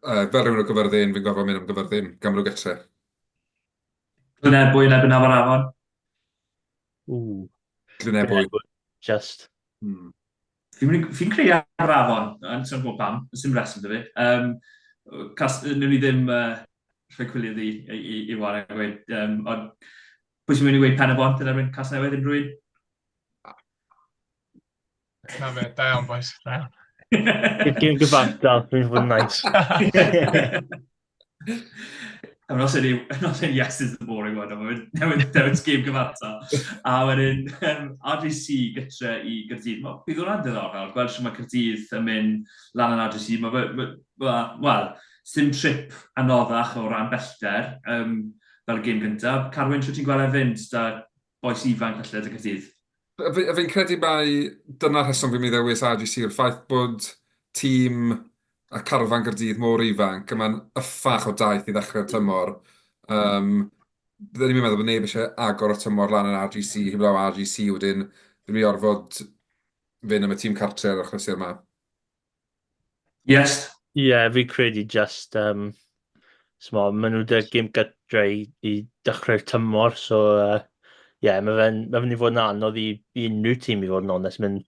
Fel rhywun o Gyfyrddin, fi'n gorfod mynd am Gyfyrddin, gan bod nhw gytre. Glynebwy yn erbyn Aberafon. Ww. Glynebwy. Just. Fi'n fi creu Aberafon, yn sy'n gwybod pam, sy'n reswm dy fi. Cas, newn ni ddim rhoi cwilydd i, i, i, i wan a gweud, ond pwy sy'n mynd i weud Pen y Bont yn erbyn Casnewydd unrhyw un? Na fe, da iawn boys, da iawn. Gêm gyfartal, fi'n fod yn nice. I'm not saying, I'm not saying yes is the boring one, ond mae'n newid, newid gêm gyfartal. A wedyn, RGC gytre i Gaerdydd. Ma, bydd hwnna'n diddorol, gweld sut mae Caerdydd yn mynd lan yn RGC. Mae, ma, ma, wel, sim trip anoddach o ran bellter, fel y gêm gyntaf. Carwyn, sut ti'n gweld e fynd da bois ifanc falle 'da Caerdydd? Fi'n credu mai dyna'r rheswm fi'n mynd i ddewis RGC, yw'r ffaith bod tîm a carfan Gaerdydd mor ifanc, a mae'n yffach o daith i ddechrau'r tymor. Um, Bydden ni'n meddwl bod neb eisiau agor y tymor lan yn RGC, heblaw RGC wedyn, fi'n mynd i orfod fynd am y tîm cartre ar achlysur yma. Yes. Ie, yeah, fi credu just, small, maen nhw 'da gêm gytre i, i dechrau'r tymor, so yeah, mae fe'n ma fe'n i fod yn anodd i, i unrhyw tîm i fod yn onest, mynd,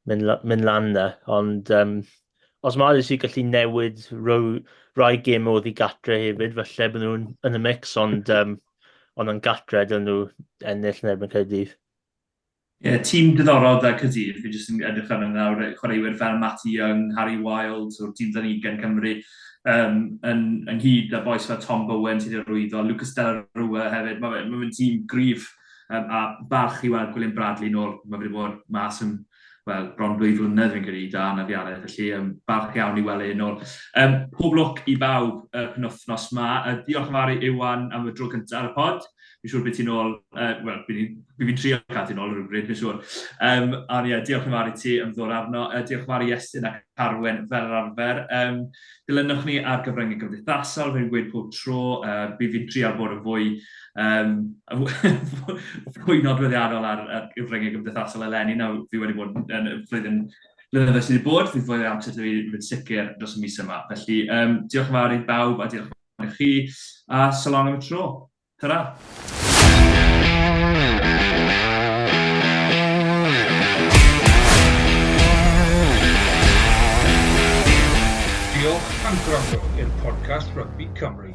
mynd, mynd lan na. Ond os mae RSC gallu newid rhyw, rai gêm oedd i gatre hefyd, falle bydden nhw'n yn y mix, ond, ond yn gatre dylen nhw ennill yn erbyn Caerdydd. Ie, tîm diddorol 'da Caerdydd, fi jyst yn edrych arnyn nhw nawr, chwaraewyr fel Matty Young, Harry Wild, o'r tîm dan ugain Cymru, yn, ynghyd â bois fel Tom Bowen sydd wedi arwyddo, Lucas De La Rua hefyd, mae fe'n ma fe tîm gryf, a balch i weld Gwilym Bradley nôl, mae fe wedi bod mas am, wel, bron 2 flynedd fi'n credu, da anafiadau, felly balch iawn i weld e nôl. Pob lwc i bawb y penwythnos 'ma. Diolch yn fawr i Iwan am y dro cyntaf ar y pod. Fi'n siŵr bydd ti'n ôl, wel, bydd fi'n trio cael ti'n ôl rhywbryd, fi'n siŵr. Ond ie, diolch yn fawr i ti am ddod arno. Diolch yn fawr i Iestyn ac Arwen fel yr arfer. Dilynwch ni ar gyfryngau gymdeithasol, fi'n gweud pob tro, bydd fi'n trial bod yn fwy, fwy nodweddiadol ar, ar gyfryngau gymdeithasol eleni. Nawr, fi wedi bod yn y flwyddyn blynyddoedd sydd wedi bod, fydd fwy o amser 'da fi yn sicr dros y mis yma. Felly, diolch yn fawr i bawb a diolch yn fawr i chi, a so long am y tro. Ta-ra! Diolch am gwrando i'r podcast Rygbi Cymru.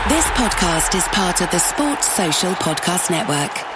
This podcast is part of the Sports Social Podcast Network.